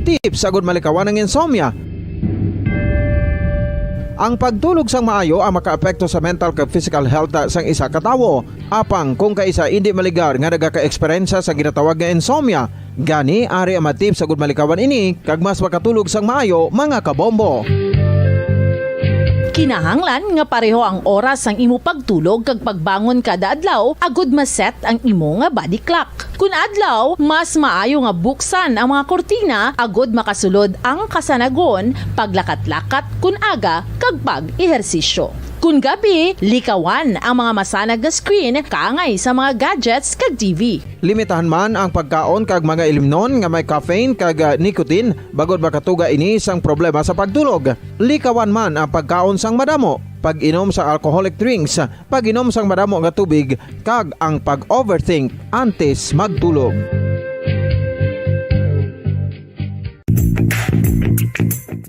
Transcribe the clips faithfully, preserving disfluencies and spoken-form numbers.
tips agud malikawan ang insomnia. Ang pagtulog sang maayo ang makaapekto sa mental kag physical health sang isa ka tawo. Apang kung kaisa indi maligar nga nagaka-eksperyensya sa ginatawag nga insomnia, gani ari ang mga tips agud malikawan ini kag mas makatulog sang maayo, mga kabombo. Kinahanglan nga pareho ang oras sang imo pagtulog kag pagbangon kada adlaw agud ma-set ang imo nga body clock. Kun adlaw, mas maayo nga buksan ang mga kurtina agud makasulod ang kasanagon, paglakat-lakat kun aga, kag pag-ehersisyo. Kun gabi, likawan ang mga masanag nga screen kaangay sa mga gadgets kag T V. Limitahan man ang pagkaon kag mga ilimnon nga may caffeine kag, ah, nicotine, bangod makatuga ini sang problema sa pagtulog. Likawan man ang pagkaon sang madamo, pag-inom sa alcoholic drinks, pag-inom sang madamo nga tubig, kag ang pag-overthink antes magtulog.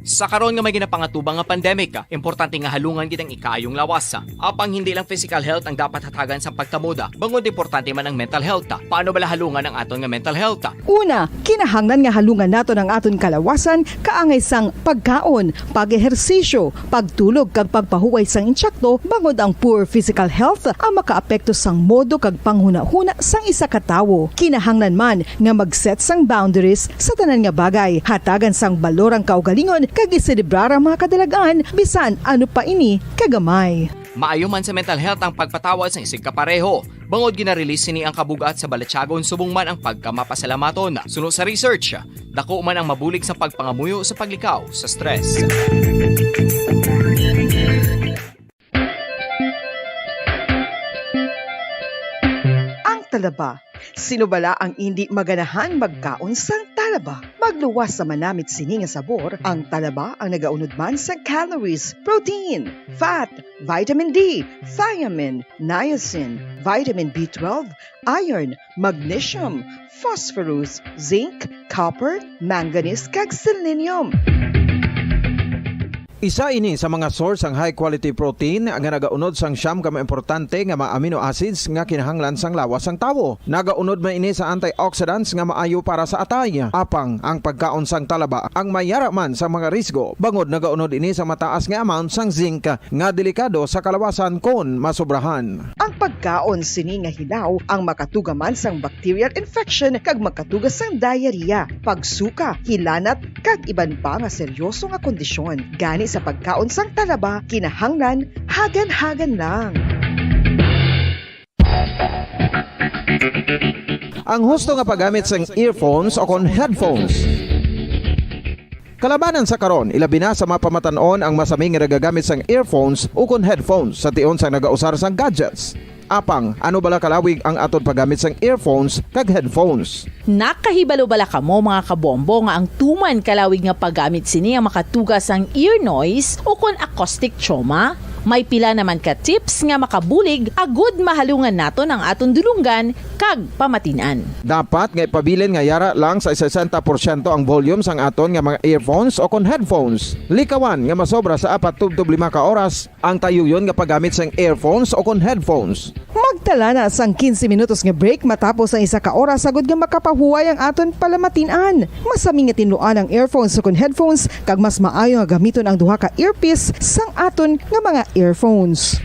Sa karon nga may ginapangatubang nga pandemic, importante nga halungan gid ang ikaayong lawas. Apang hindi lang physical health ang dapat hatagan sa pagtamod, bangod importante man ang mental health. Paano bala halungan ang aton nga mental health? Una, kinahanglan nga halungan naton ang aton kalawasan kaangay sang pagkaon, pag-ehersisyo, pagtulog kag pagpahuway sang insakto, bangod ang poor physical health ang makaapekto sang modo kag panghunahuna sang isa ka tawo. Kinahanglan man nga mag-set sang boundaries sa tanan nga bagay, hatagan sang balor ang kaugalingon kag iselebrar ang mga kadalag-an, bisan ano pa ini kagamay. Maayo man sa mental health ang pagpatawad sang isigkapareho, bangod gina-release sini ang kabug-at sa balatyagon subong man ang pagkamapasalamaton. Suno sa research, dako man ang mabulig sa pagpangamuyo sa paglikaw sa stress. Ang talaba. Sino bala ang indi maganahan magkaon sang talaba? Magluwas sa manamit sini nga sabor, ang talaba ang nagaunod man sa calories, protein, fat, vitamin D, thiamine, niacin, vitamin B twelve, iron, magnesium, phosphorus, zinc, copper, manganese, kag selenium. Isa ini sa mga source sang high quality protein nga nagaunod sang siyam ka mga importante nga mga amino acids nga kinahanglan sang lawas sang tawo. Nagaunod man ini sa antioxidants nga maayo para sa atay. Apang ang pagkaon sang talaba ang may yara man sa mga risgo, bangod nagaunod ini sa mataas nga amount sang zinc nga delikado sa kalawasan kon masobrahan. Ang pagkaon sini nga hilaw ang makatuga man sang bacterial infection kag makatuga sang diarrhea, pagsuka, hilanat, kag iban pa nga seryoso nga kondisyon. Gani sa pagkaon sang talaba, kinahanglan hagan-hagan lang. Ang husto nga paggamit sang earphones o kon headphones. Kalabanan sa karon, ilabi na sa mga pamatan-on ang masami nga nagagamit sang earphones ukon headphones sa tion sang nagausar sang gadgets. Apang, ano bala kalawig ang aton paggamit sang earphones kag headphones? Nakahibalo bala kamo, mga kabombo, nga ang tuman kalawig nga paggamit sini ang makatuga sang ear noise ukon acoustic trauma? May pila naman ka tips nga makabulig agud mahalungan naton ang aton dulonggan kag pamatin-an. Dapat nga ipabilin nga yara lang sa sesenta porsyento ang volume sang aton nga mga earphones o kon headphones. Likawan nga masobra sa apat tubtob lima ka oras ang tayuyon nga paggamit sang earphones o kon headphones. Magtala na sang quince minutos nga break matapos ang isa ka oras, agud nga makapahuway ang aton palamatin-an. Masami nga tinluan ang earphones o kon headphones, kag mas maayo nga gamiton ang duha ka earpiece sang aton nga mga earphones.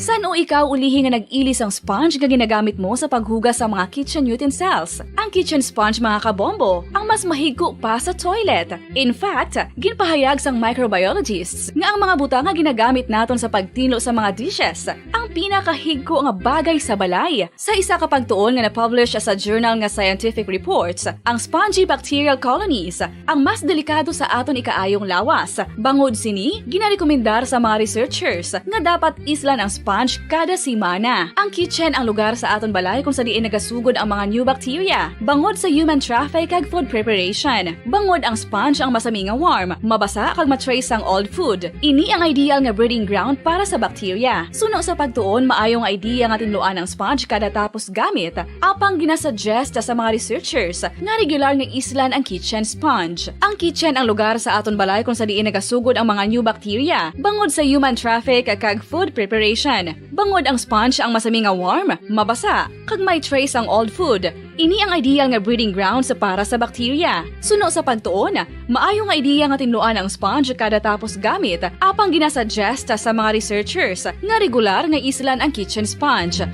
San-o ikaw ulihi nga nag-ili sang sponge nga ginagamit mo sa paghugas sa mga kitchen utensils? Ang kitchen sponge, mga kabombo, ang mas mahigko pa sa toilet. In fact, ginpahayag sang microbiologists nga ang mga butang nga ginagamit naton sa pagtinlo sa mga dishes ang pinakahigko nga bagay sa balay. Sa isa ka pagtuon nga na-publish sa journal nga Scientific Reports, ang spongy bacterial colonies ang mas delikado sa aton ikaayong lawas. Bangod sini, ginarekomendar sa mga researchers nga dapat islan ang sponge kada semana. Ang kitchen ang lugar sa aton balay kung sa diin nagasugod ang mga new bacteria, bangod sa human traffic kag food preparation. Bangod ang sponge ang masami nga warm, mabasa kag ma-trace sang old food. Ini ang ideal nga breeding ground para sa bacteria. Suno sa pagtuon Tuon, maayo nga idea nga tinluan ang sponge kada tapos gamit. Apang ginasuggest sa mga researchers nga regular nga islan ang kitchen sponge. Ang kitchen ang lugar sa aton balay kung sa diin nagasugod ang mga new bacteria bangod sa human traffic kag food preparation. Bangod ang sponge ang masami nga warm, mabasa, kag may trace ang old food. Ini ang ideal nga breeding grounds para sa bakterya. Suno sa pagtuon, maayo nga ideya nga tinluan ang sponge kada tapos gamit, apang ginasuggest sa mga researchers nga regular nga islan ang kitchen sponge.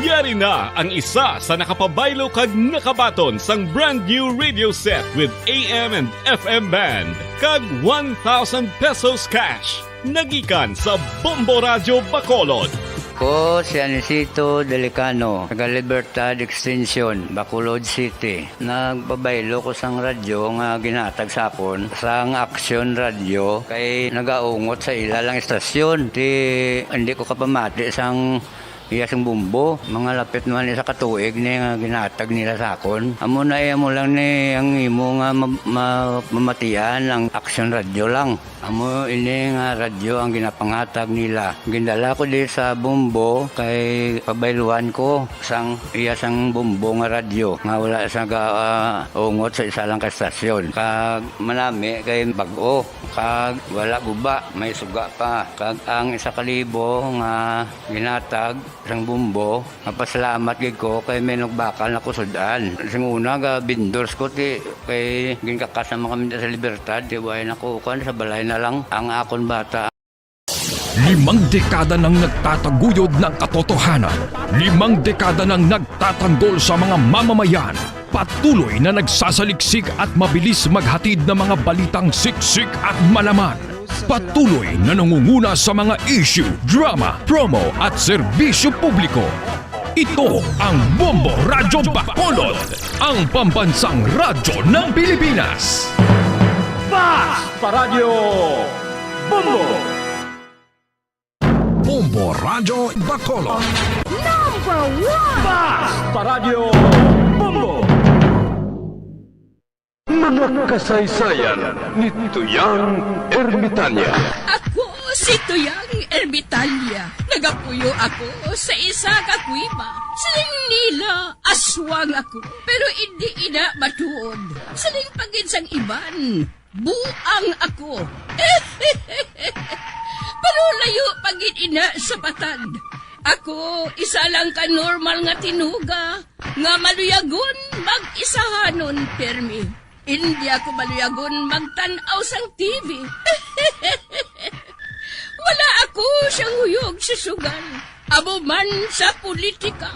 Yari na ang isa sa nakapabaylo kag nakabaton sang brand new radio set with A M and F M band kag one thousand pesos cash. Nagikan sa Bombo Radyo Bacolod. Ko si Anisito Delicano, taga Libertad Extension, Bacolod City. Nagpabaylo ko sang radyo nga ginhatag sa akon sang Action Radyo kay nagaungot sa ila lang istasyon. Ti, hindi ko kapamati sang iya sing bumbo. Mga lapit naman isa ka tuig ni nga ginhatag nila sa akon. Amo na iya mo lang ni ang imo nga ma- ma- mamatian ang Action Radyo lang. Amo ini nga radyo ang ginapanghatag nila. Gindala ko di sa Bombo kay pabayluan ko sang iya sang Bombo nga radyo nga wala sa ga, ah, ungot sa isa lang ka estasyon. Kag manami kay bag-o kag wala guba, may suga pa. Kag ang isa ka libo nga ginatag sang Bombo, mapasalamat gid ko kay may nagbakal na ko sud-an. Sing una, ga vendors ko, ti, kay ginkakas naman kami sa Libertad, ti, way na ko, kuwan, sa balay na lang ang akon bata. Limang dekada nang nagtataguyod ng katotohanan. Limang dekada nang nagtatanggol sa mga mamamayan. Patuloy na nagsasaliksik at mabilis maghatid ng mga balitang siksik at malaman. Patuloy na nangunguna sa mga issue, drama, promo at serbisyo publiko. Ito ang Bombo Radyo Bacolod, ang pambansang radyo ng Pilipinas. Fast Paradyo Bombo! Bombo Radyo Bacolod. Number one! Fast Paradyo Bombo! Mga kasaysayan ni Tuyang Ermitanya. Ako si Tuyang Ermitanya. Nagapuyo ako sa isa ka kuweba. Siling nila, aswang ako. Pero hindi ina matuod. Siling pa gid sang iban, buang ako. Pero layo pa gid ina sa patad. Ako, isa lang ka normal nga tinuga nga maluyagon mag-isahanon pirmi. Indi ako maluyagon magtan-aw sang T V. Wala ako siyang huyog sa sugal, amo man sa politika.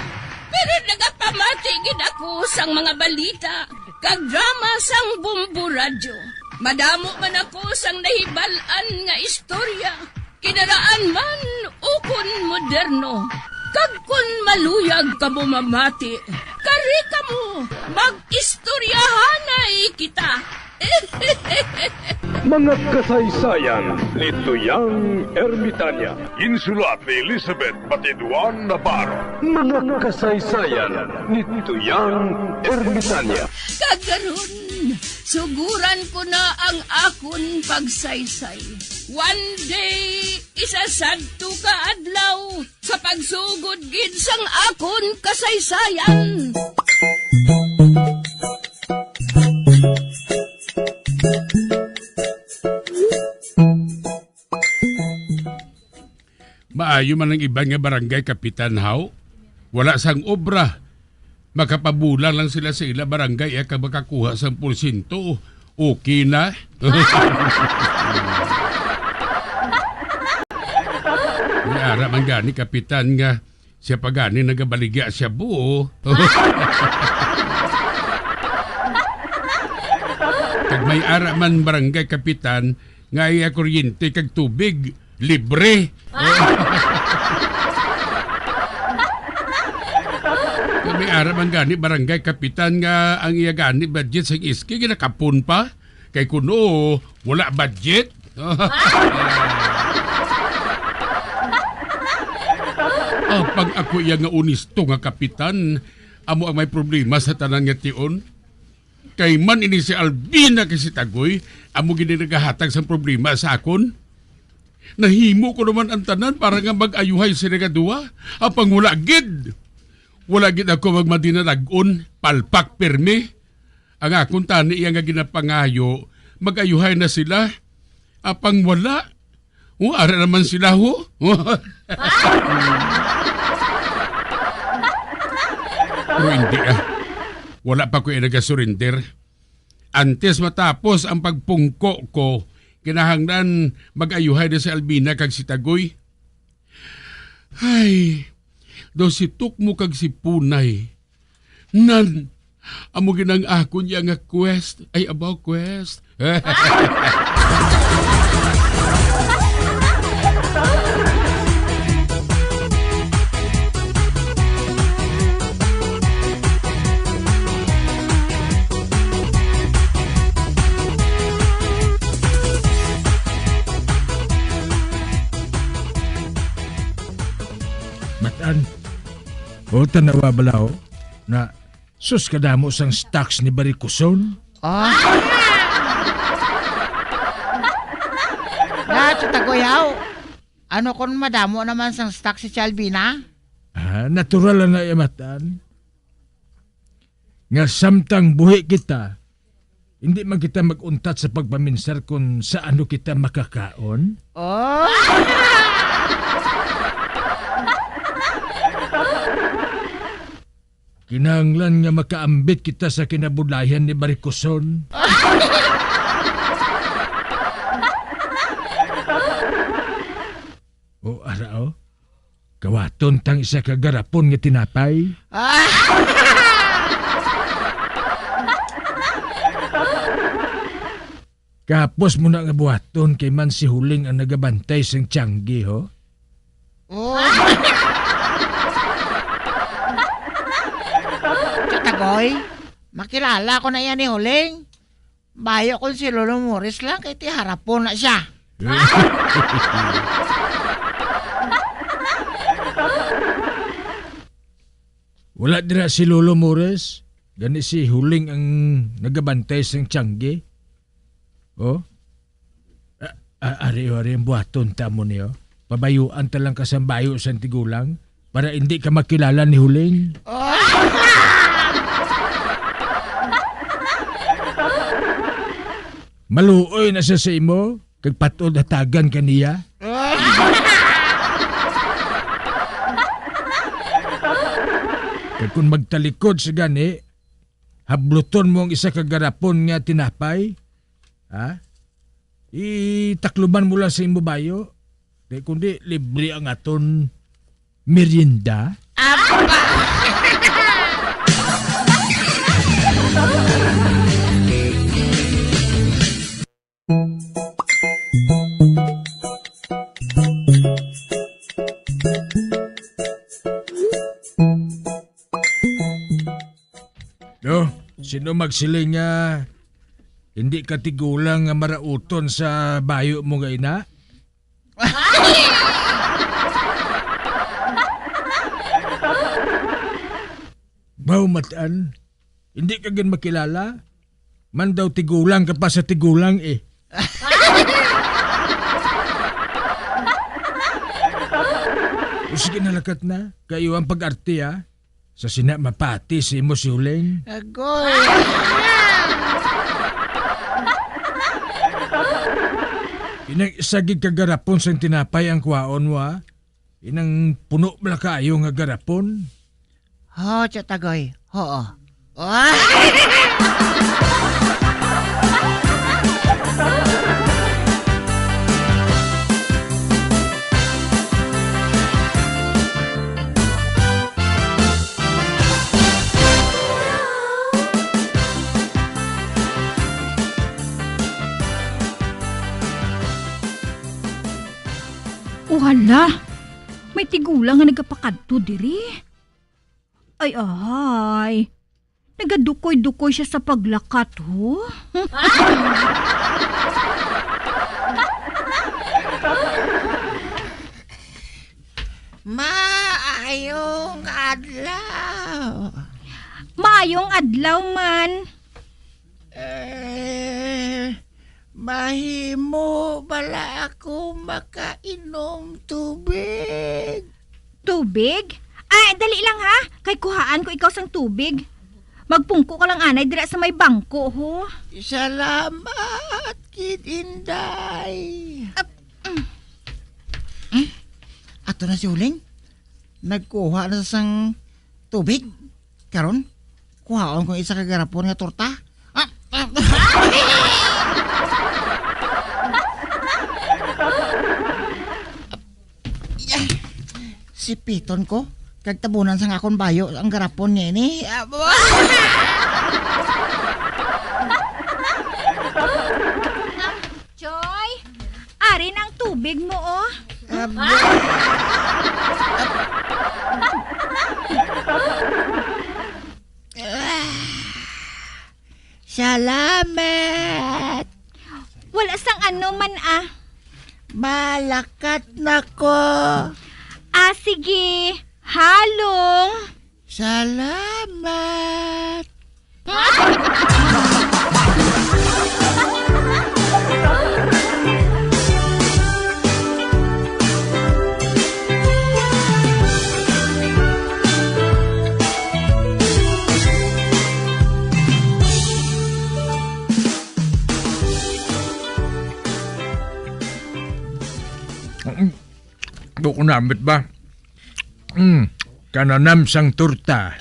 Pero nagapamati gid ako sang mga balita kag drama sang Bombo Radyo. Madamo man ako sang nahibal-an nga istorya. Kinaraan man ukon moderno, kag kon maluyag kamo mamati, kari kamo, mag-istoryahanay kita. Mga kasaysayan ni Tuyang Ermitanya. Insulat ni Elizabeth Batiduan Navarro. Mga kasaysayan ni Tuyang Ermitanya. Kag karon, suguran ko na ang akon pagsaysay. One day, isa sadto ka adlaw, sa pagsugod gid sang akon kasaysayan. Maayo man ang iban nga barangay kapitan, haw? Wala sang obra. Makapabulang lang sila sa ila barangay, eh, kag makakuha sang porsyento. Okay na. May ara man gani, kapitan, nga siya pa gani nagabaligya siya buo. Kag may ara man, barangay kapitan, nga iya kuryente kag tubig libre. Kag may ara man gani, barangay kapitan, nga ang iya gani budget sang iski ginakapon pa. Kay kuno, wala budget. Apang ako iya nga onesto nga kapitan, amo ang may problema sa tanan nga tion. Kay man ini si Alvina kag si Tagoy, amo gid ang nagahatag sang problema sa akon. Nahimo ko naman ang tanan para nga mag-ayuhay sila nga duha, apang wala gid. Wala gid ako magmadinalag-on, palpak pirmi. Ang akon tani iya nga ginapangayo, mag-ayuhay na sila. Apang wala. O, ara naman sila, ho. Pero hindi, ah. Wala pa ko iya nagasurrender. Antes matapos ang pagpungko ko, kinahanglan mag-ayuhay na si Alvina kag si Tagoy. Ay, daw si Tukmo kag si Punay. Nan, amo gid ang akon iya nga quest. Ay, abaw, quest. Matan. O, tanawa bala, o. Na, sus, kadamo sang stocks ni Barikuson. Ah. Na, Tita Goyaw. Ano kon madamo naman sang stocks si Chalvina? Ah, natural lang na iya, Matan. Nga samtang buhi kita, hindi man kita mag-untat sa pagpaminsar kung sa ano kita makakaon. Oh! Kinahanglan nga makaambit kita sa kinabudlayan ni Barikuson. O, ara, o. Kawaton tang isa ka garapon nga tinapay. Ah! Kahapos mo na nga buhaton kay man si Huling ang nagabantay sang tiyanggi, ho? Oh. Tita Goy, makilala ko na iya ni Huling. Bayo kon si Lolo Morris lang, kay ti harapon na siya. Wala dira si Lolo Morris, gani si Huling ang nagabantay sang tiyanggi. Oh? A-, a-, ari, ari ang buhaton ta mo niyo. Pabayuan ta lang ka sang bayo sang tigulang para hindi ka makilala ni Huling. Maluoy na siya sa imo, kag patod hatagan ka niya. Kag kung magtalikod sa gani, habluton mo ang isa ka garapon nga tinapay, ha? Itakluban mo lang sa imo bayo. Di kundi libre ang aton merienda. Apa? No, sino magsiling nga hindi ka tigulang nga marauton sa bayo mo nga ina? Mao, Matan, hindi ka gid makilala. Man daw tigulang ka pa sa tigulang, eh. O sige na, lakat na. Kayo ang pag-arte, ah. Sa sina mapati si imo si Huling. Agoy. Inang isa gid ka garapon sang tinapay ang kuhaon mo, ha? Inang puno bala kaayo nga garapon. Ho, Tita Goy. Hoo. O hala, may tigulang nga nagapakadto diri. Ay, ay. Nagadukoy-dukoy siya sa paglakat, ho? Maayong adlaw. Maayong adlaw man. Eh, mahimo bala ako makainom tubig? Tubig? Ay, dali lang ha. Kay kuhaan ko ikaw sang tubig. Magpungko ka lang anay dira sa may bangko, ho. Salamat, kid Inday. Ap-, mm. Hmm? Ato na si Huling. Nagkuha na sang tubig. Karon, kuhaon ko isa ka garapon nga torta. Ah, ah, ah. Sipiton ko, kag tabunan sang akon bayo ang garapon nga ini. Ah, Choy, ari na ang tubig mo, oh. Ah, salamat. Wala sang ano man, ah. Malakat na ko. Ah, sige. Halong. Salamat. Do ko namit ba? Mm, kananam sang torta.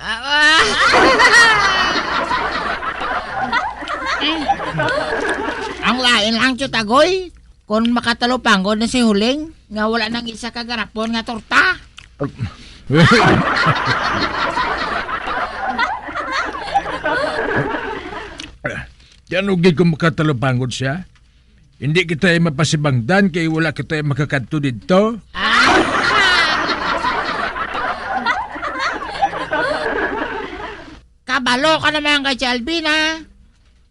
Ang lain lang, Tiyot Agoy. Kon makatalupangod na si Huling, nga wala nang isa ka garapon nga torta. Yan, ugid kung makatalupangod siya. Hindi kita mapasibangdan kay wala kita makakadto didto. Kabalo ka naman kay si Alvin, ha?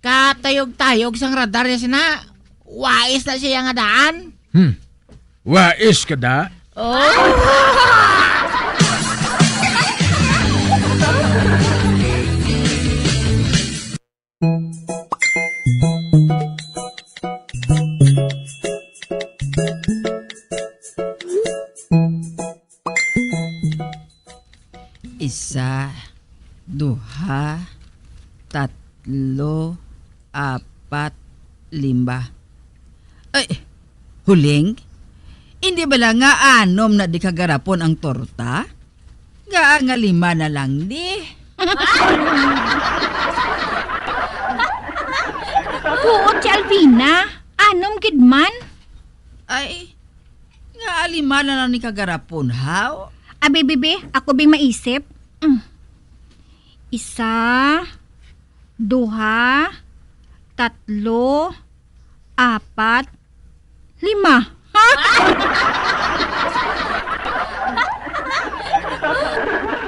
Katayog-tayog sang radar niya sina. Wais na siya nga daan. Hmm. Wais ka da? Oh. Isa, duha, tatlo, apat, lima. Ay, Huling, hindi bala nga anom na di ka garapon ang torta? Ngaa nga lima na lang ni? Buot si Alvina. Anom gid man. Ay, ngaa lima na lang ni ka garapon, haw? Abi, bibi, ako bing maisip. Mm. Isa, duha, tatlo, apat, lima.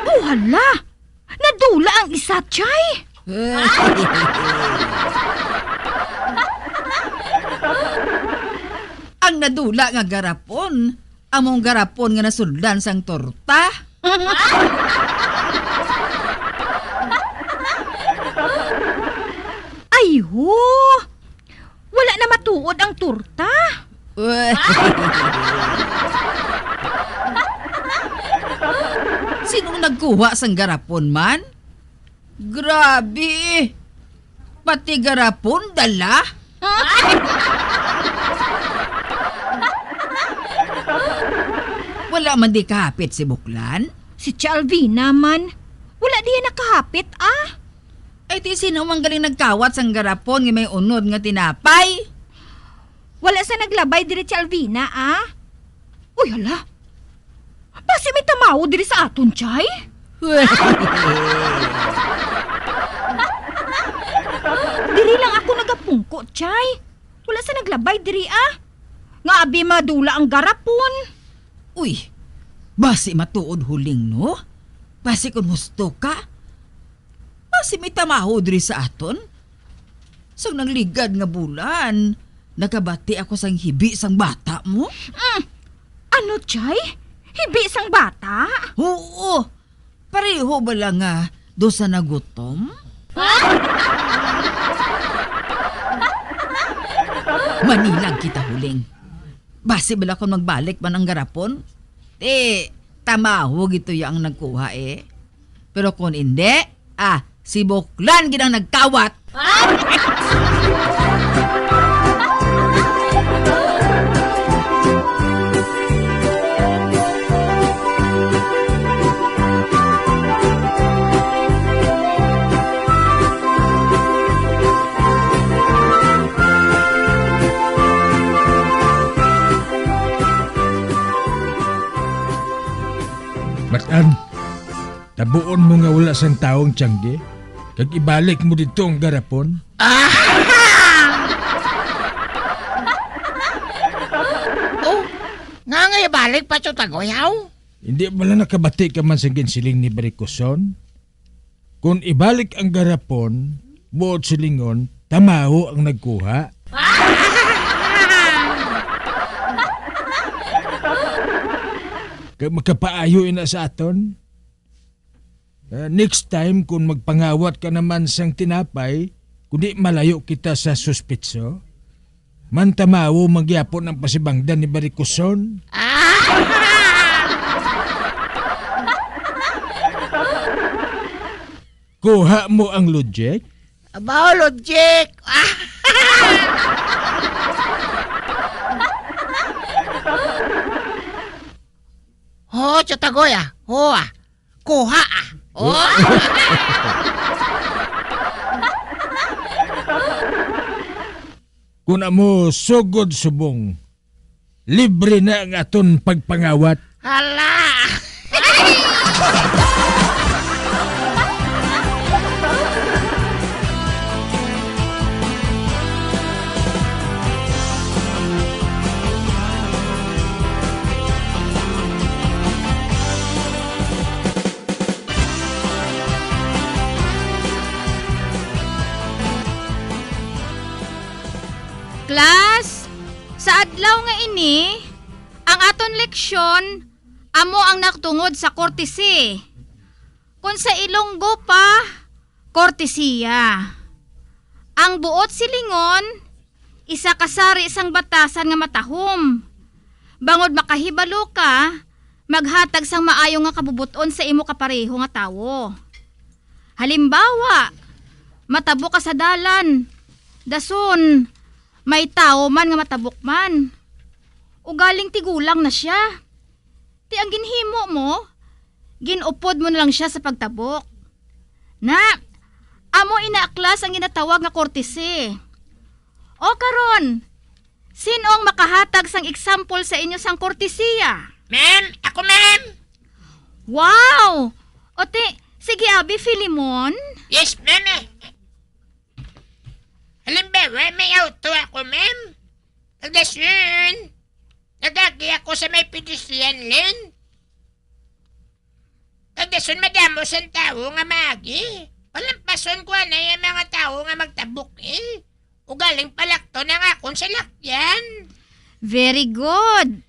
Oh, hala! Nadula ang isa, Chay! Ang nadula nga garapon, among garapon nga nasudlan sang torta. Ay, ho! Wala na matuod ang torta. Sinong nagkuha sang garapon man? Grabe! Pati garapon dala? Wala man di kahapit si Buklan? Si Chalvina man. Wala diya nakahapit, ah. Ay, ti sino man galing nagkawat sang garapon nga may unod nga tinapay? Wala sa naglabay diri si Alvina, ah. Uy, hala. Basi may tamawo diri sa aton, Chay? Diri lang ako nagapungko, Chay. Wala sa naglabay diri, ah. Nga abi madula ang garapon. Uy, basi matuod Huling, no? Basi kun husto ka, basi may tamawo diri sa aton. Sang nangligad nga bulan, nakabati ako sang hibi sang bata mo. Mm. Ano, Chay? Hibi sang bata? Oo. Pareho bala nga do sa nagutom? Manilag kita, Huling. Basi bala kon magbalik man ang garapon, ti tamaho gid to ya ang nagkuha, eh. Pero kon indi, ah, si Buklan gid ang nagkawat. Matan, tabuon mo nga wala sang tawo ang tiyangge, kag ibalik mo didto ang garapon. Ah! Oh, nga nga ibalik pa, Tyo Tagoy, haw? Hindi bala nakabati ka man sa ginsiling ni Barikuson? Kon ibalik ang garapon, buot silingon, tamaho ang nagkuha. Kag makapaayo ina sa aton. Ah, next time, kung magpangawat ka naman sang tinapay, kundi malayo kita sa suspitso, mantamawo man gyapon ang pasibangdan ni Barikuson. Kuha mo ang logic? Abaw, logic! Ho, Tyo Tagoy, ah. Ho, ah. Kuha, ah. Oh. Kun amo, sugod subong, libre na ang aton pagpangawat. Hala! Class, sa adlaw nga ini, ang aton leksyon amo ang nagtungod sa courtesy. Kon sa Ilonggo pa, kortesiya. Ang buot silingon, isa ka sari sang batasan nga matahom. Bangod makahibalo ka, maghatag sang maayo nga kabubot-on sa imo kapareho nga tawo. Halimbawa, matabok ka sa dalan, dason may tawo man nga matabok man. Ugaling tigulang na sia. Ti ang ginhimo mo, gin-upod mo na lang sia sa pagtabok. Na, amo ina, class, ang ginatawag nga courtesy. O karon, sin-o ang makahatag sang example sa inyo sang kortesiya? Ma'am, ako, ma'am. Wow! O ti, sige abi, Filemon. Yes, ma'am, eh. Halimbawa, may auto ako, ma'am. Pagdason, nagagi ako sa may pedestrian lane. Pagdason, madamo sang tawo nga maagi. Palampason ko anay ang mga tawo nga magtabok, eh. Ugaling palakton ang akon salakyan. Very good.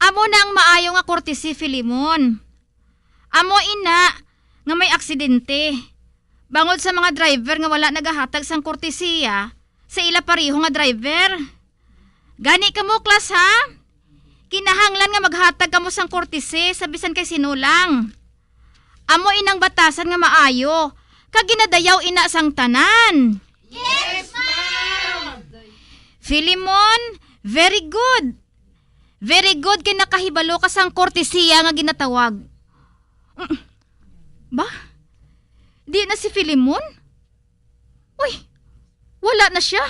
Amo na ang maayo nga courtesy, Filemon. Amo ina nga may aksidente. Bangod sa mga driver nga wala nagahatag sang kortesiya sa ila pareho nga driver. Gani kamo, class, ha? Kinahanglan nga maghatag kamo sang kortesi sa bisan kay sino lang. Amo inang batasan nga maayo, kag ginadayaw ina sang tanan. Yes, ma'am! Filemon, very good. Very good, kay nakahibalo ka sang kortesiya nga ginatawag. Mm. Ba? Di na si Filemon? Uy, wala na sia.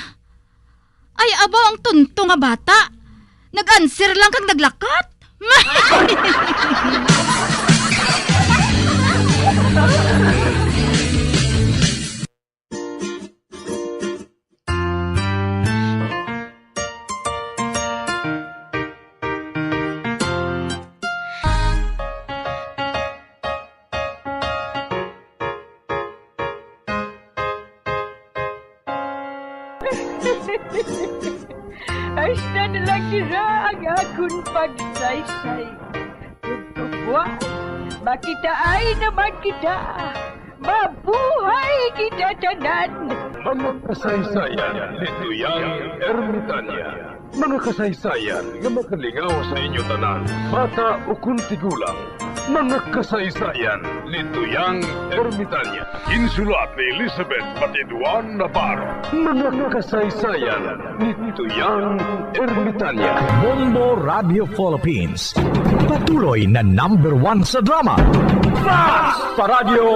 Ay, abaw ang tunto nga bata. Nag-answer lang kag naglakat. Hasta na lang dira ang akon pagsaysay. Ug buwas, makitaay naman kita. Mabuhay gid Tatanan! Mga kasaysayan ni Tuyang Ermitanya. Mga kasaysayan nga makalingaw sa inyo tanan, bata ukon tigulang. Mga kasaysayan ni Tuyang Ermitanya. Ginsulat ni Elizabeth Batiduan Navarro. Mga kasaysayan ni Tuyang Ermitanya. Bombo Radio Philippines. Patuloy na number one sa drama. Fast Paradyo!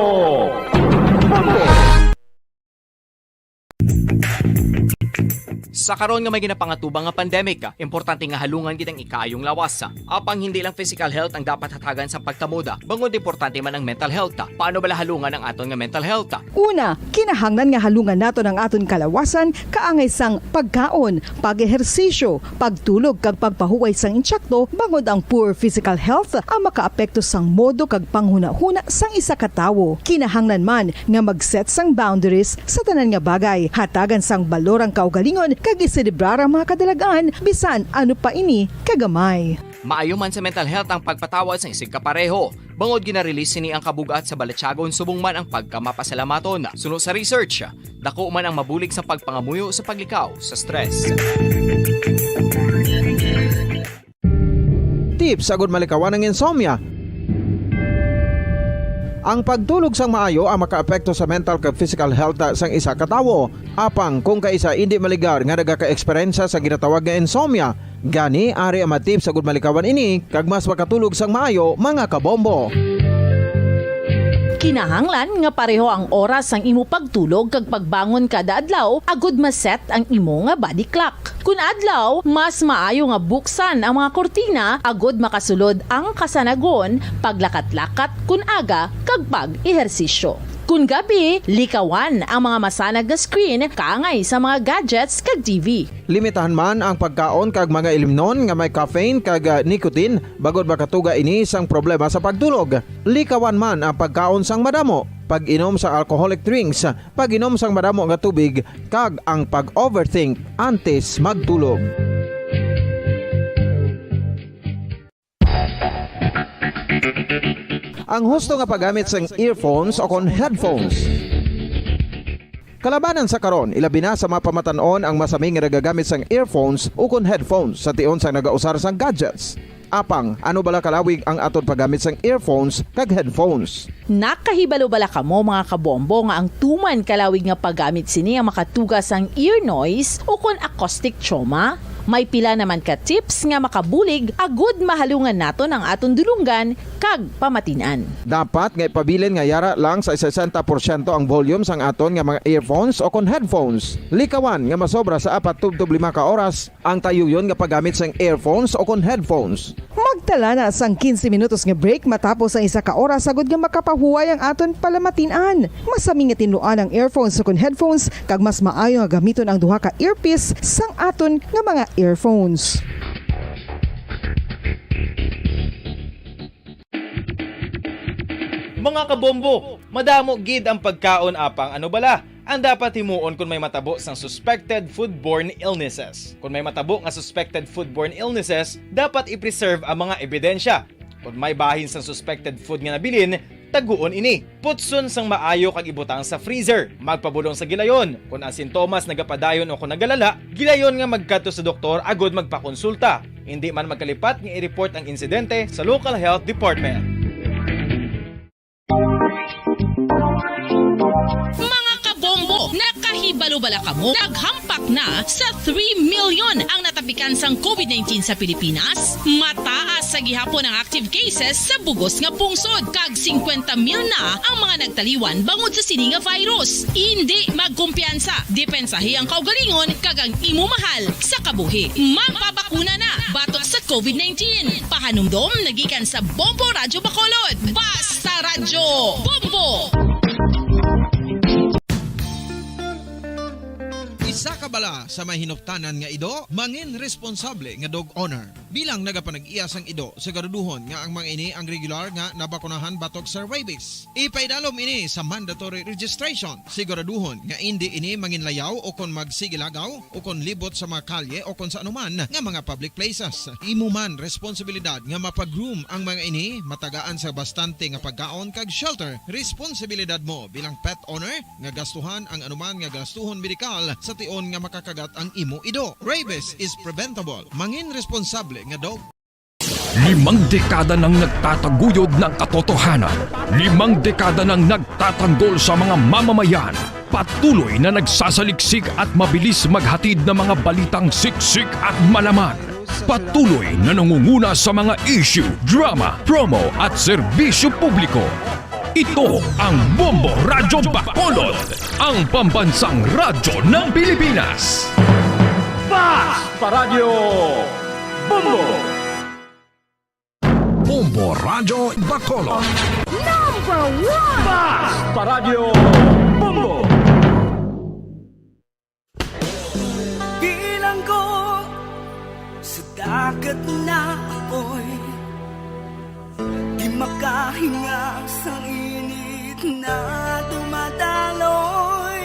Bombo! Sa karon nga may ginapangatubang nga pandemic, importante nga halungan gid ang ikaayong lawas. Apang hindi lang physical health ang dapat hatagan sa pagtamod, bangod importante man ang mental health. Paano bala halungan ang aton nga mental health? Una, kinahanglan nga halungan naton ang aton kalawasan kaangay sang pagkaon, pag-ehersisyo, pagtulog kag pagpahuway sang intsakto, bangod ang poor physical health ang makaapekto sang modo kag panghunahuna sang isa ka tawo. Kinahanglan man nga mag-set sang boundaries sa tanan nga bagay, hatagan sang balor ang kaugalingon kag iselebrar ang mga kadalag-an bisan ano pa ini kagamay. Maayo man sa mental health ang pagpatawad sang isigkapareho, bangod gina-release sini ang kabug-at sa balatyagon subong man ang pagkamapasalamaton. Suno sa research, dako man ang mabulig sa pagpangamuyo sa paglikaw sa stress. Tips agud malikawan ang insomnia. Ang pagtulog sang maayo ang makaapekto sa mental kag physical health sang isa ka tawo. Apang kung kaisa indi maligar nga nagaka-eksperyensya sa ginatawag nga insomnia, gani ari ang mga tips agud malikawan ini kag mas makatulog sang maayo, mga kabombo. Kinahanglan nga pareho ang oras sang imo pagtulog kag pagbangon kada adlaw agud ma-set ang imo nga body clock. Kun adlaw, mas maayo nga buksan ang mga kurtina agud makasulod ang kasanagon, paglakat-lakat kun aga, kag pag-ehersisyo. Kun gabi, likawan ang mga masanag nga screen kaangay sa mga gadgets kag T V. Limitahan man ang pagkaon kag mga ilimnon nga may caffeine kag, ah, nicotine, bangod makatuga ini sang problema sa pagtulog. Likawan man ang pagkaon sang madamo, pag-inom sa alcoholic drinks, pag-inom sang madamo nga tubig, kag ang pag-overthink antes magtulog. Ang husto nga paggamit sang earphones o kon headphones. Kalabanan sa karon, ilabi na sa mga pamatan-on ang masami nga nagagamit sang earphones o kon headphones sa tion sang nagausar sang gadgets. Apang, ano bala kalawig ang aton paggamit sang earphones kag headphones? Nakahibalo bala kamo, mga kabombo, nga ang tuman kalawig nga paggamit sini ang makatuga sang ear noise o kon acoustic trauma? May pila naman ka tips nga makabulig agud mahalungan naton ang aton dulonggan kag pamatin-an. Dapat nga ipabilin nga yara lang sa sesenta porsyento ang volume sang aton nga mga earphones o kon headphones. Likawan nga masobra sa apat tubtob lima ka oras ang tayuyon nga paggamit sang earphones o kon headphones. Magtala na sang quince minutos nga break matapos ang isa ka oras, agud nga makapahuway ang aton palamatin-an. Masami nga tinluan ang earphones o kon headphones, kag mas maayo nga gamiton ang duha ka earpiece sang aton nga mga earphones. Mga kabombo, madamo gid ang pagkaon, apang ano bala ang dapat himuon kon may matabo sang suspected foodborne illnesses? Kon may matabo nga suspected foodborne illnesses, dapat i-preserve ang mga ebidensya. Kon may bahin sang suspected food nga nabilin, taguon ini. Putson sang maayo kag ibutang sa freezer. Magpabulong sa gilayon. Kon ang sintomas nagapadayon o kon nagalala, gilayon nga magkadto sa doktor agud magpakonsulta. Indi man magkalipat nga i-report ang insidente sa local health department. Mga kabombo, nakahibalo bala kamo? Naghampak na sa three million ang natapikan sang covid nineteen sa Pilipinas. Mataas sa gihapon ang active cases sa bug-os nga pungsod, kag singkwenta mil na ang mga nagtaliwan bangod sa sini nga virus. Indi magkumpiyansa, depensahi ang kaugalingon kag ang imo mahal sa kabuhi. Magpabakuna na batok sa covid nineteen. Pahanumdom nagikan sa Bombo Radyo Bacolod. Basta Radyo Bombo! Isa ka bala sa may hinuptanan nga ido, mangin responsable nga dog owner. Bilang nagapanag-iya sang ido, siguraduhon nga ang mga ini ang regular nga nabakunahan batok sa rabies. Ipaidalom ini sa mandatory registration. Siguraduhon nga indi ini manginlayaw o kon magsigilagaw o kon libot sa mga kalye o kon sa anuman nga mga public places. Imo man responsibilidad nga mapa-groom ang mga ini, matagaan sa bastante nga pagkaon kag shelter. Responsibilidad mo bilang pet owner nga gastuhan ang anuman nga gastuhon medikal sa tion nga makakagat ang imo ido. Rabies is preventable. Mangin responsable nga dog. Limang dekada nang nagtataguyod ng katotohanan. Limang dekada nang nagtatanggol sa mga mamamayan. Patuloy na nagsasaliksik at mabilis maghatid ng mga balitang siksik at malaman. Patuloy na nangunguna sa mga issue, drama, promo at serbisyo publiko. Ito ang Bombo Radyo Bacolod, ang pambansang radyo ng Pilipinas. Fast Paradyo Bombo. Bombo Radyo Bacolod. Number one! Fast Paradyo Bombo. Bilanggo sa dagat na apoy, di makahinga sang init na dumadaloy.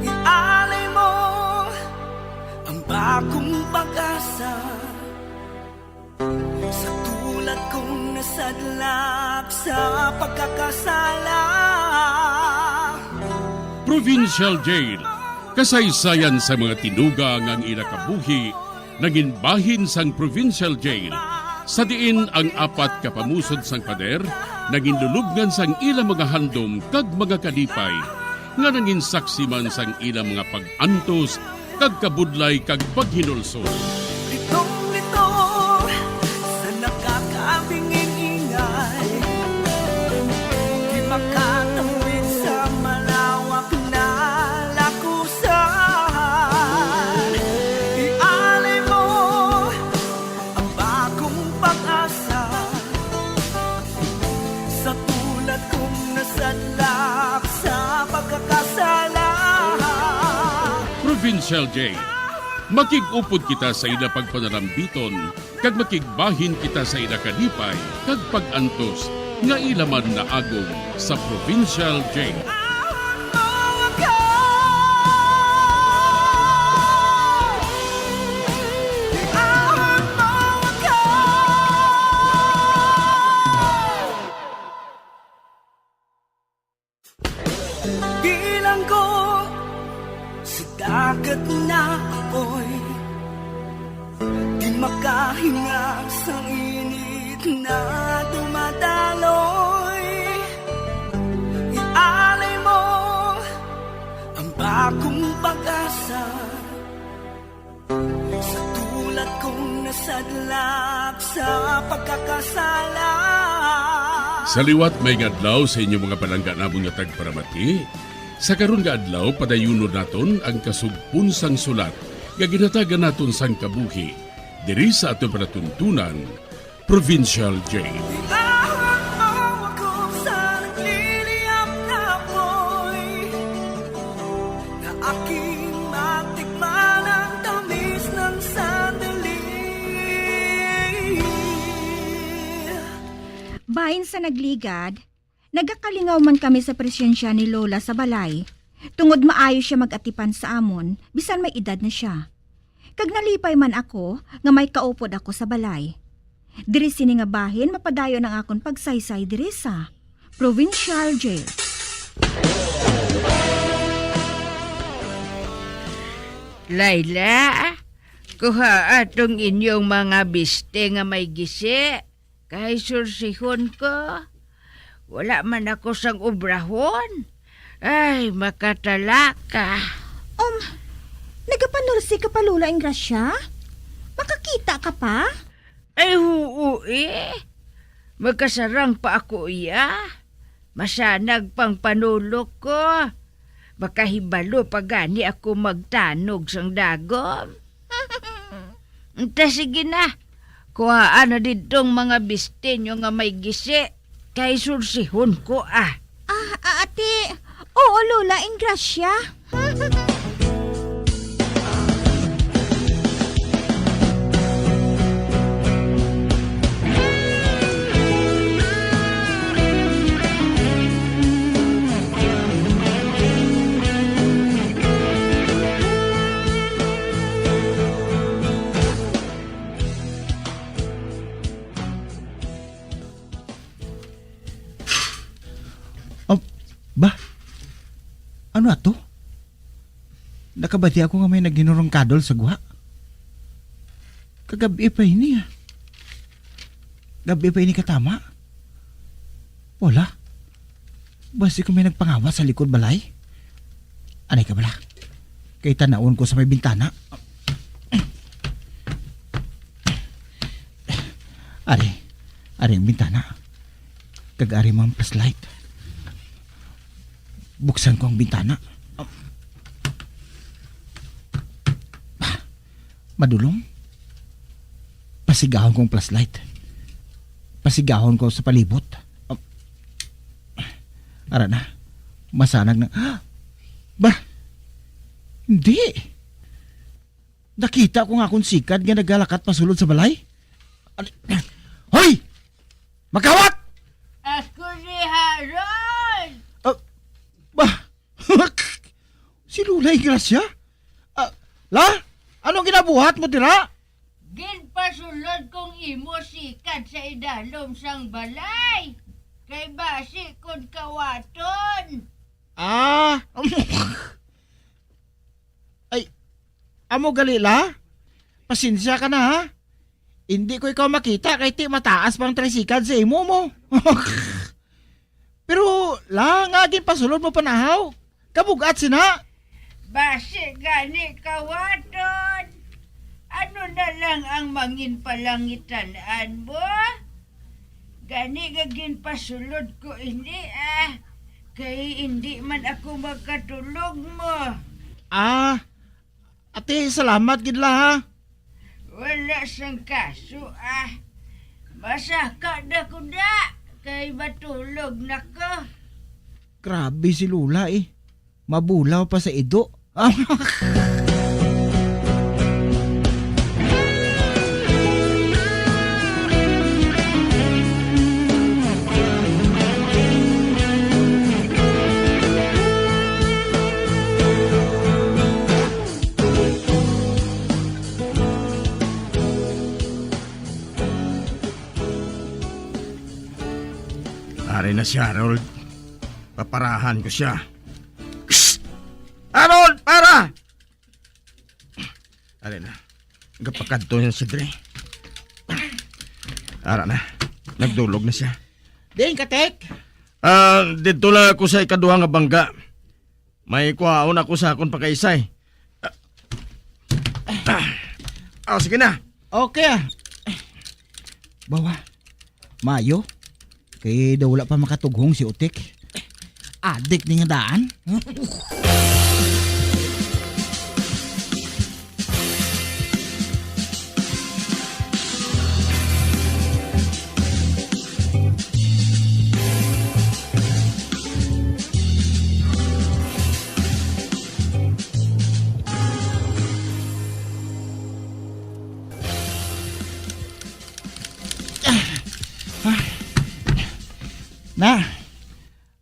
Ialay mo ang bagong pag-asa sa tulad kong nasadlak sa pagkakasala. Provincial Jail, kasaysayan sa mga tinuga nga ang ila kabuhi nangin bahin sang Provincial Jail, sa diin ang apat ka pamusod sang pader nangin lulubngan sang ila mga handom kag mga kalipay, nga nangin saksi man sang ila mga pag-antos kag kabudlay kag paghinulsol. Litong-lito sa nakakabingin-ingay, di makatawid sa malawak na lakusan. Ialay mo ang bagong pag-asa sa tulad kong nasadlak sa pagkakasala. Provincial Jail. Makig-upod kita sa ila pagpanarambiton, kag makigbahin kita sa ila kalipay kag pag-antos nga ila man naagom sa Provincial Jail. Bilanggo sa dagat na apoy, di makahinga sang init na dumadaloy. Ialay mo ang bagong pag-asa sa tulad kong nasadlak sa pagkakasala. Sa liwat, maayong adlaw sa inyo mga palangga namon nga tagparamati. Sa karon nga adlaw, padayunon naton ang kasugpon sang sulat nga ginhatagan naton sang kabuhi diri sa aton palatuntunan, Provincial Jail. Bitawan mo ako sa nagliliyab na apoy, na aking matikman ang tamis ng sandali. Bahin sa nagligad, nagakalingaw man kami sa presensya ni Lola sa balay, tungod maayo sia mag-atipan sa amon, bisan may edad na sia. Kag nalipay man ako nga may kaupod ako sa balay. Diri sini nga bahin mapadayon ang akon pagsaysay diri sa Provincial Jail. Laila, kuhaa tong inyong mga biste nga may gisi, kay sursihon ko. Wala man ako sang obrahon. Ay, makatalaka. Um, nagapanulsi ka pa, Lola Engracia? Makakita ka pa? Ay, huo, eh. Magkasarang pa ako, iya. Masanag pang panulok ko. Makahibalo pa gani ako magtanog sang dagom. Ta, sige na. Kuhaa na didtong mga biste nyo nga may gisi, kay sursihon ko, ah. Ah, ah, ati. Oo, Lola Engracia. Ba? Ano ato? Nakabati ako nga may naghinurungkadol sa guha. Kagab-i pa ini, ah. Gab-i pa ini katama. Wala. Basi ko may nagpangawa sa likod balay. Anay ka bala. Kay tanawon ko sa may bintana. Ari, ari ang bintana. Kag ari man flashlight. Buksan ko ang bintana. Madulom. Pasigahon kong flashlight. Pasigahon ko sa palibot. Ara na. Masanag na. Ba? Hindi. Nakita ko nga akong sikad nga nagalakat pasulod sa balay. Ano? Hoy! Magkawat! Ako ni Harold! Ah, ba? Si Lulay Gracia? Ah, la? Anong ginabuhat mo dira? Ginpasulod kong imo sikad sa idalom sang balay. Kay basi kon kawaton. Ah, ay, amo gali la? Pasensya ka na, ha? Hindi ko ikaw makita kay ti mataas pang tricycle sa imo mo. Pero la nga ginpasulod mo panahaw? Kabugat sina? Basi gani kawaton. Ano na lang ang mangin palangitan-an mo? Gani nga ginpasulod ko ini, ah. Kay hindi man ako magkatulog mo. Ah, ate, salamat gid la, ha. Wala sang kaso, ah. Masaka na ko na, kay matulog na ko. Grabe si Lola, eh. Mabulaw pa sa ido. Ari na si Harold. Paparahan ko siya. Psst! Harold, para! Ari na. Gapakadto niya si Dre. Ara na. Nagdulog na siya. Diin ka, Tek? Ah, didto lang ako sa ikaduha nga bangga. May kuhaon ako sa akon pakaisay. Ah, ah, sige na. Okay, ah. Bawa, maayo. Kay daw wala pa makatughong si Utik. Adik ni nga daan. Na,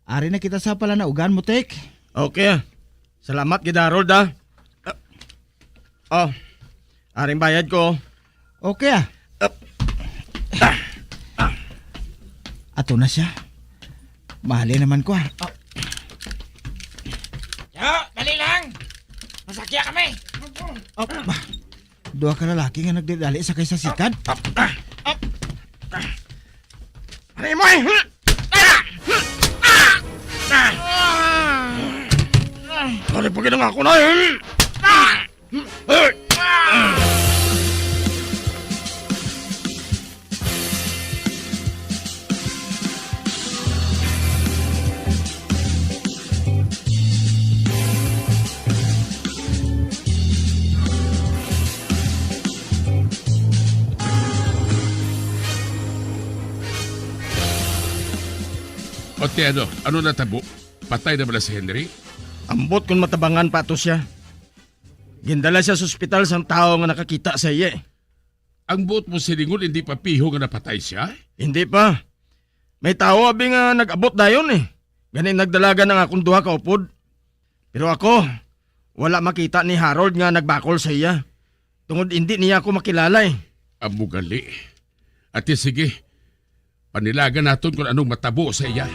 ari na kita sa palanawgan mo, Tek. Okay, ah. Salamat gid, Harold, ah. Ah, oh, aring bayad ko. Okay, ah. Ah, ah, ah. Ato na siya. Mahali naman ko, ah. Ah. Yo, dali lang. Masakya kami. Ah, ba? Duha ka lalaki nga nagdidali sa kay sa sikad. Up, up, up. Ano mo, eh? Ano pa ginang ako na, eh? O, ti ano, ano natabo? Patay na bala si Henry? Ambot kon matabangan pa ato siya. Gindala siya sa ospital sang tawo nga nakakita sa iya, eh. Ang buot mo silingon, hindi pa piho nga napatay siya? Hindi pa. May tawo abi nga nag-abot dayon, eh. Gani nagdalagan ang akong duha ka upod. Pero ako, wala makita ni Harold nga nagbakol sa iya. Tungod hindi niya ako makilala, eh. Amo gali. Ati, sige, panilagan naton kung anong matabo sa iya.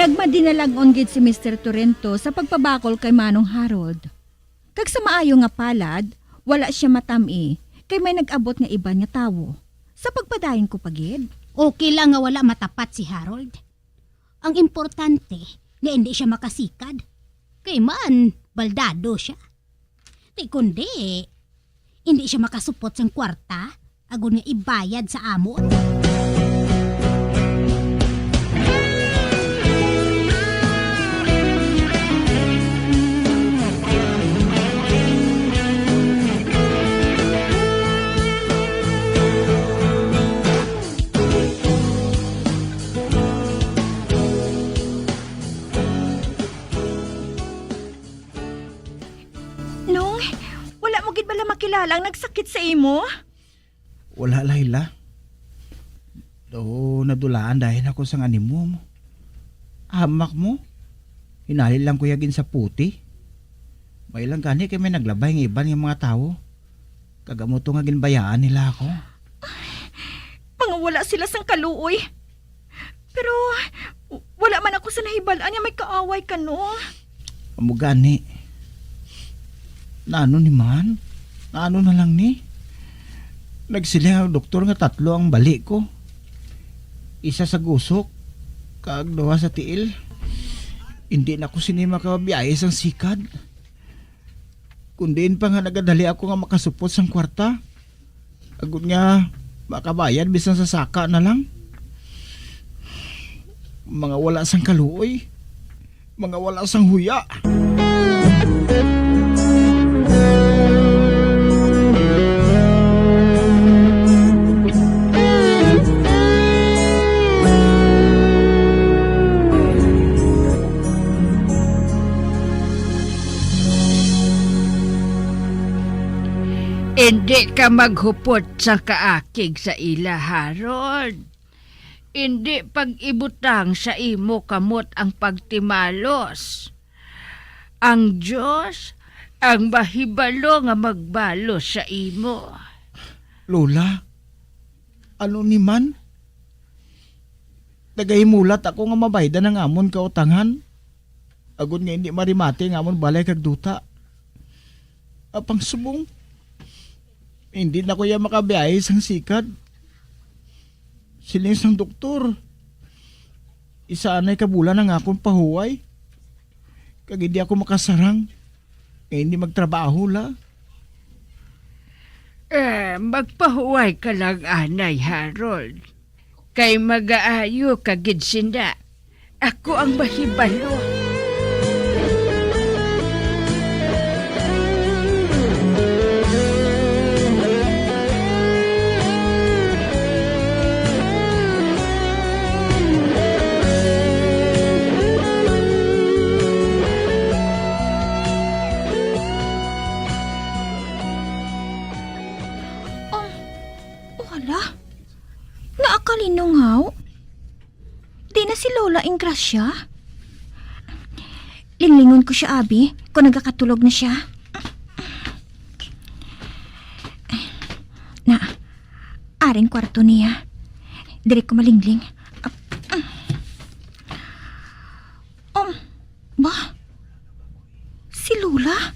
Nagmadinalag-on gid si Mister Torrento sa pagpabakol kay Manong Harold. Kag sa maayo nga palad, wala sia matam-i kay may nag-abot nga iban nga tawo. Sa pagpadayon ko pa gid. Okay lang nga wala matapat si Harold. Ang importante nga indi sia makasikad. Kay man, baldado sia. Ti kundi, indi sia makasupot sang kwarta agod nga ibayad sa amon. Nong, wala mo gid bala makilala ang nagsakit sa imo? Wala, Laila. Do, nadulaan dayon ako sang animo mo. Hamak mo. Hinali lang ko ya ginsaputi. May lang gani kay may naglabay nga iban nga mga tawo. Kag amo to nga ginbayaan nila ako. Mga wala sila sang kaluoy. Pero w-, wala man ako sa nahibal-an nga may kaaway ka, no? Amo gani. Naano ni man? Naano na lang ni? Nagsiling ang doktor nga tatlo ang bali ko. Isa sa gusok, kag duha sa tiil. Hindi na ko sini makabiyahe sang sikad. Kun diin pa nga nagadali ako nga makasupot sang kwarta, agod nga makabayad bisan sa saka na lang. Mga wala sang kaluoy, mga wala sang huya. Indi ka maghupot sang kaakig sa ila, Harold. Indi pag-ibutang sa imo kamot ang pagtimalos. Ang Dios ang mahibalo nga magbalos sa imo. Lola, ano ni man? Nagahimulat ako nga mabaydan ang amon kautangan, agod nga indi marimati ang amon balay kag duta. Apang subong, hindi na ko ya makabiyahe sang sikad. Siling sang doktor, isa anay ka bulan ang akon pahuway, kag hindi ako makasarang nga hindi magtrabaho la. Eh, magpahuway ka lang anay, Harold. Kay magaayo ka gid sina. Ako ang mahibalo. Um, wala. Naakalinungaw. Di na si Lola Ingrasya? Linglingon ko siya, abi, kung nagakatulog na siya. Na, aring kwarto niya. Diri ko malingling. Um, ba? Si Lola?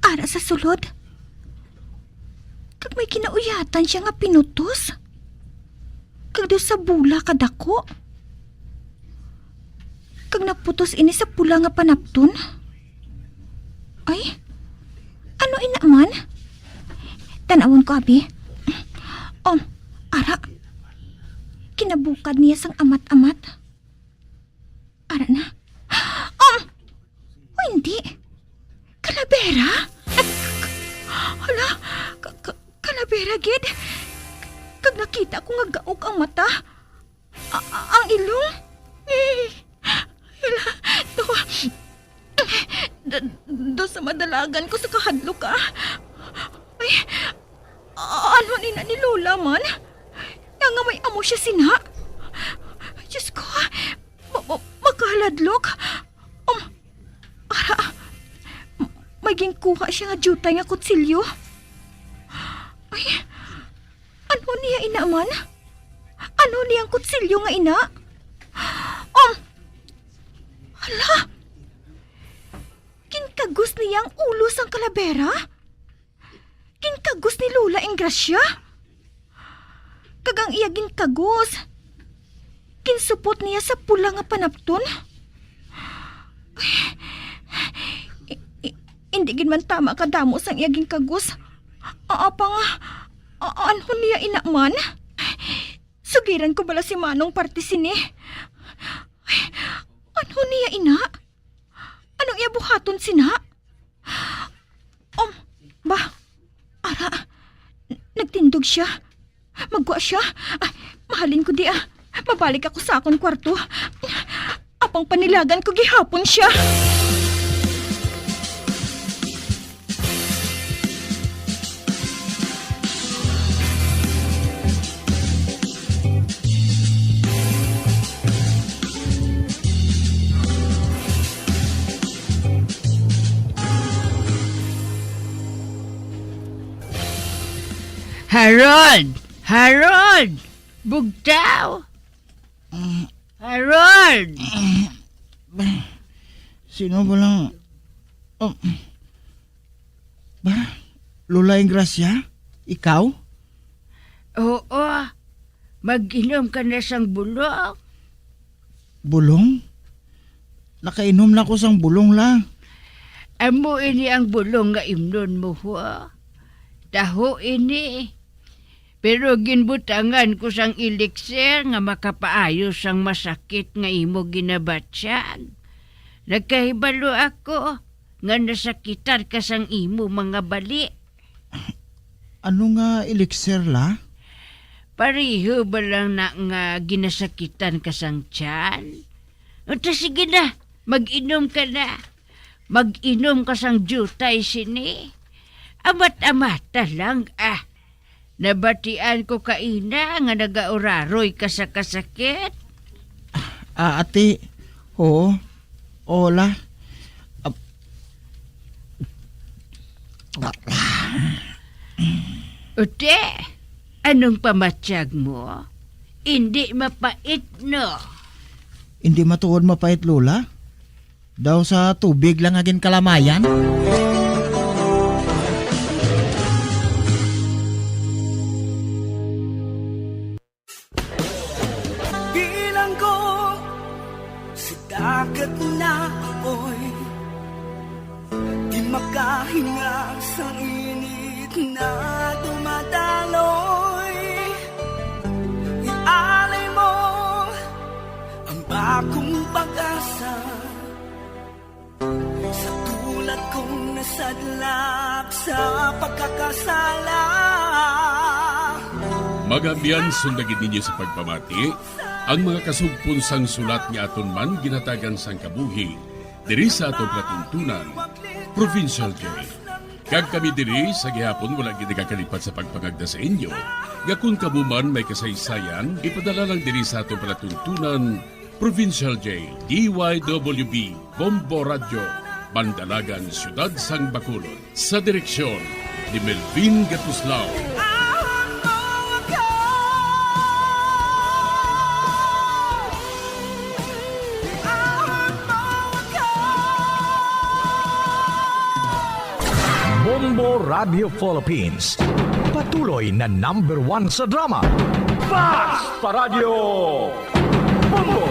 Ara sa sulod? Kag may ginauyatan siya nga pinutos? Kag daw sa bula kadako? Kag naputos ini sa pula nga panapton? Ay, ano ina man? Tanawon ko, abi. Oh, ara. Kinabukad niya sang amat-amat. Ara na. Um! O, hindi. Kalabera? Hala, ka-, ka-, kalabera gid. Kag nakita ko nga gaok ang mata. A-, a-, ang ilong. Eh, hala, to. Do, do sa madalagan ko sa kahadlok, ah. Ay, a-, ano ni na ni Lola man? Nga, nga may amo siya sina? Diyos ko, ma-, ma-, makaladlok. Um, ara, m-, may ginkuha siya nga diutay nga kutsilyo. Ay, ano niya ina man? Ano niyang kutsilyo nga ina? Um, Hala! Ginkagos niya ang ulo sang kalabera? Ginkagos ni Lola Engracia? Kag ang iya ginkagos, ginsupot niya sa pula nga panapton? Ay, i-, i-, hindi gid man tama kadamo sang iya ginkagos. Apang, a-, anhon niya ina man? Sugiran ko bala si Manong parte sini? Ay, anhon niya ina? Anong iya buhaton sina? Um, ba, ara, n-, nagtindog siya. Maggwa siya. Ay, mahalin ko di, ah. Mabalik ako sa akon kwarto. Apang panilagan ko gihapon siya. Harold! Harold! Bugtaw! Harold! Sino ba lang? Oh. Ba? Lola Engracia? Ikaw? Oo. Mag-inom ka na sang bulong. Bulong? Nakainom na ko sang bulong, la. Amo ini ang bulong nga imnon mo, ho. Taho ini. Pero ginbutangan ko sang elixir nga makapaayo sang masakit nga imo ginabatyag. Nagkahibalo ako nga nasakitan ka sang imo mga bali. Ano nga elixir, la? Pareho ba lang na nga ginasakitan ka sang tiyan? Unta, sige na, mag-inom ka na. Mag-inom ka sang diutay sini. Amat-amata lang, ah. Nabatian ko kaina nga nagauraroy ka sa kasakit. Ah, ate, oo. Hola. Ap-, Ute, anong pamatyag mo? Indi mapait, no? Indi matuod mapait, Lola. Daw sa tubig lang nga ginkalamayan. Bilanggo sa dagat na apoy, di makahinga sa init na dumadaloy. Ialay mo ang bagong pag-asa. Sa tulad kong nasadlak sa pagkakasala. Mga abyan, sundagin ninyo sa pagpamati ang mga kasugpon sang sulat nga aton man ginhatagan sang kabuhi diri sa aton palatuntunan, Provincial J. Kag kami diri sa gihapon wala gid nagakalipat sa pagpangagda sa inyo nga kon kamo man may kasaysayan, ipadala lang diri sa aton palatuntunan, Provincial J, D Y W B, Bombo Radyo, Bandalagan, Siyudad sang Bacolod. Sa direksyon ni Melvin Gatuslao. Bombo Radio Philippines, patuloy na number one sa drama. Fast Paradyo! Bombo!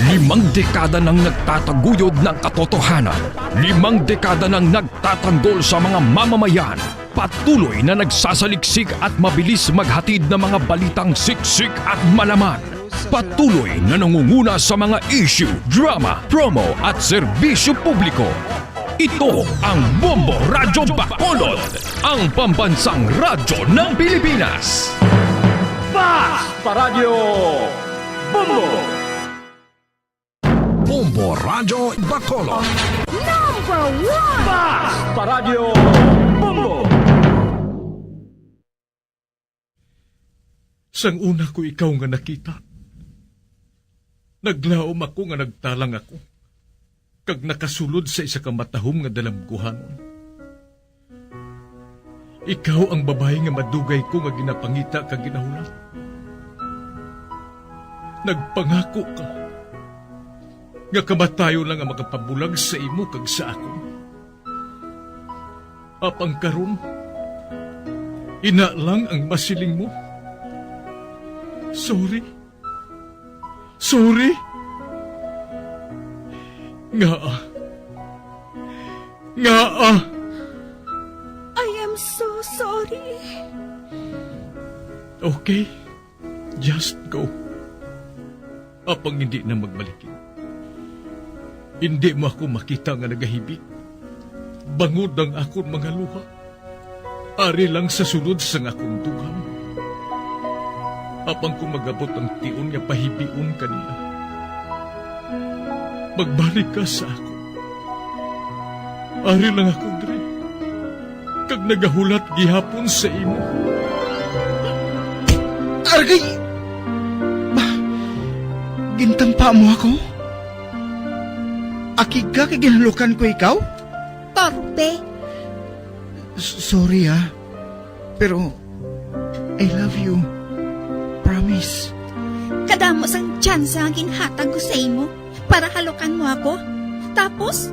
Limang dekada nang nagtataguyod ng katotohanan. Limang dekada nang nagtatanggol sa mga mamamayan. Patuloy na nagsasaliksik at mabilis maghatid ng mga balitang siksik at malaman. Patuloy na nangunguna sa mga issue, drama, promo at serbisyo publiko. Ito ang Bombo Radyo Bacolod, ang pambansang radyo ng Pilipinas. Fast Paradyo Bombo! Bombo Radyo Bacolod. Number one! Fast Paradyo Bombo! Sang una ko ikaw nga nakita, naglaom ako nga nagtalang ako, kag nakasulod sa isa ka matahom nga dalamguhanon. Ikaw ang babayi nga madugay ko nga ginapangita kag ginahulat. Nagpangako ka nga kamatayon lang ang makapabulag sa imo kag sa akon. Apang karon, ina lang ang masiling mo. Sorry. Sorry. Ngaa? Ngaa? I am so sorry. Okay. Just go. Apang hindi na magbalikin. Hindi mo ako makita nga nagahibi. Bangod ang akon mga luha. Ari lang sa sulod sang akon dughan. Apang kung magabot ang tion nga pahibion ka niya, magbalik ka sa akon. Ari lang ako diri, kag nagahulat gihapon sa imo. Argay! Ba, gintampa mo ako? Akig ka kay ginhalukan ko ikaw? Torpe. S-, sorry, ah. Pero I love you. Promise. Kadamo sang tsansa nga ginhatag ko sa imo para halukan mo ako. Tapos,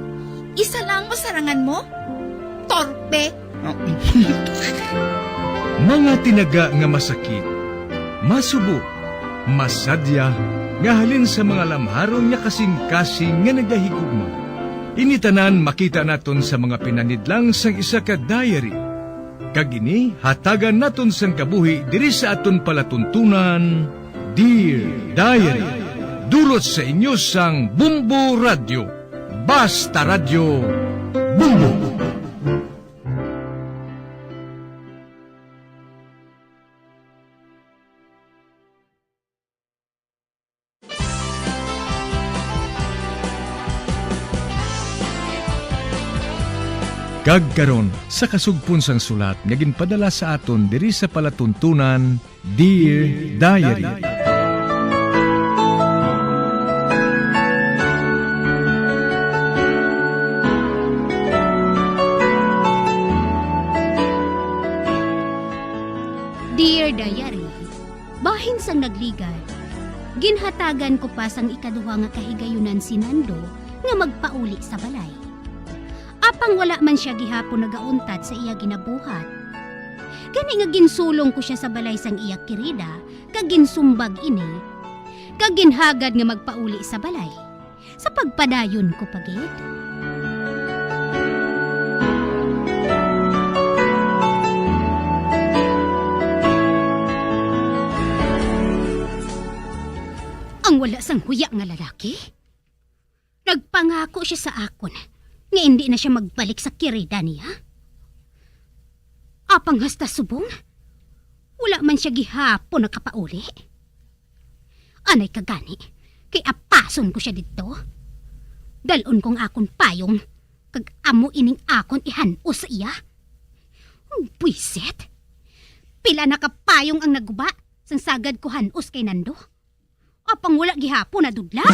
isa lang mo sarangan mo? Torpe. Mga tinaga nga masakit, masubo, masadya, nga halin sa mga lamharon nga kasing-kasing nga nagahigugma. Ini tanan makita naton sa mga pinanidlang sang isa ka diary. Kag ini hatagan naton sang kabuhi diri sa aton palatuntunan, Dear Diary. Dulot sa inyo sang Bumbo Radyo. Basta Radyo, Bumbo. Kag karon, sa kasugpon sang sulat nga ginpadala sa aton diri sa palatuntunan, Dear Diary. Dear Diary, bahin sang nagligad, ginhatagan ko pa sang ikaduha nga kahigayunan si Nando nga magpauli sa balay. Apang wala man sia gihapon nagauntat sa iya ginabuhat. Gani nga ginsulong ko sia sa balay sang iya kirida kag ginsumbag ini, kag ginhagad nga magpauli sa balay. Sa pagpadayon ko pa gid. Ang wala sang huya nga lalaki. Nagpangako sia sa akon nga indi na sia magbalik sa kirida niya. Apang hasta subong, wala man sia gihapon nakapauli. Anay ka gani, kay apason ko sia didto. Dal-on ko ang akon payong, kag amo ining akon ihan-os sa iya. Ang buwisit! Pila na ka payong ang naguba sang sagad ko han-os kay Nando. Apang wala gihapon nadudla.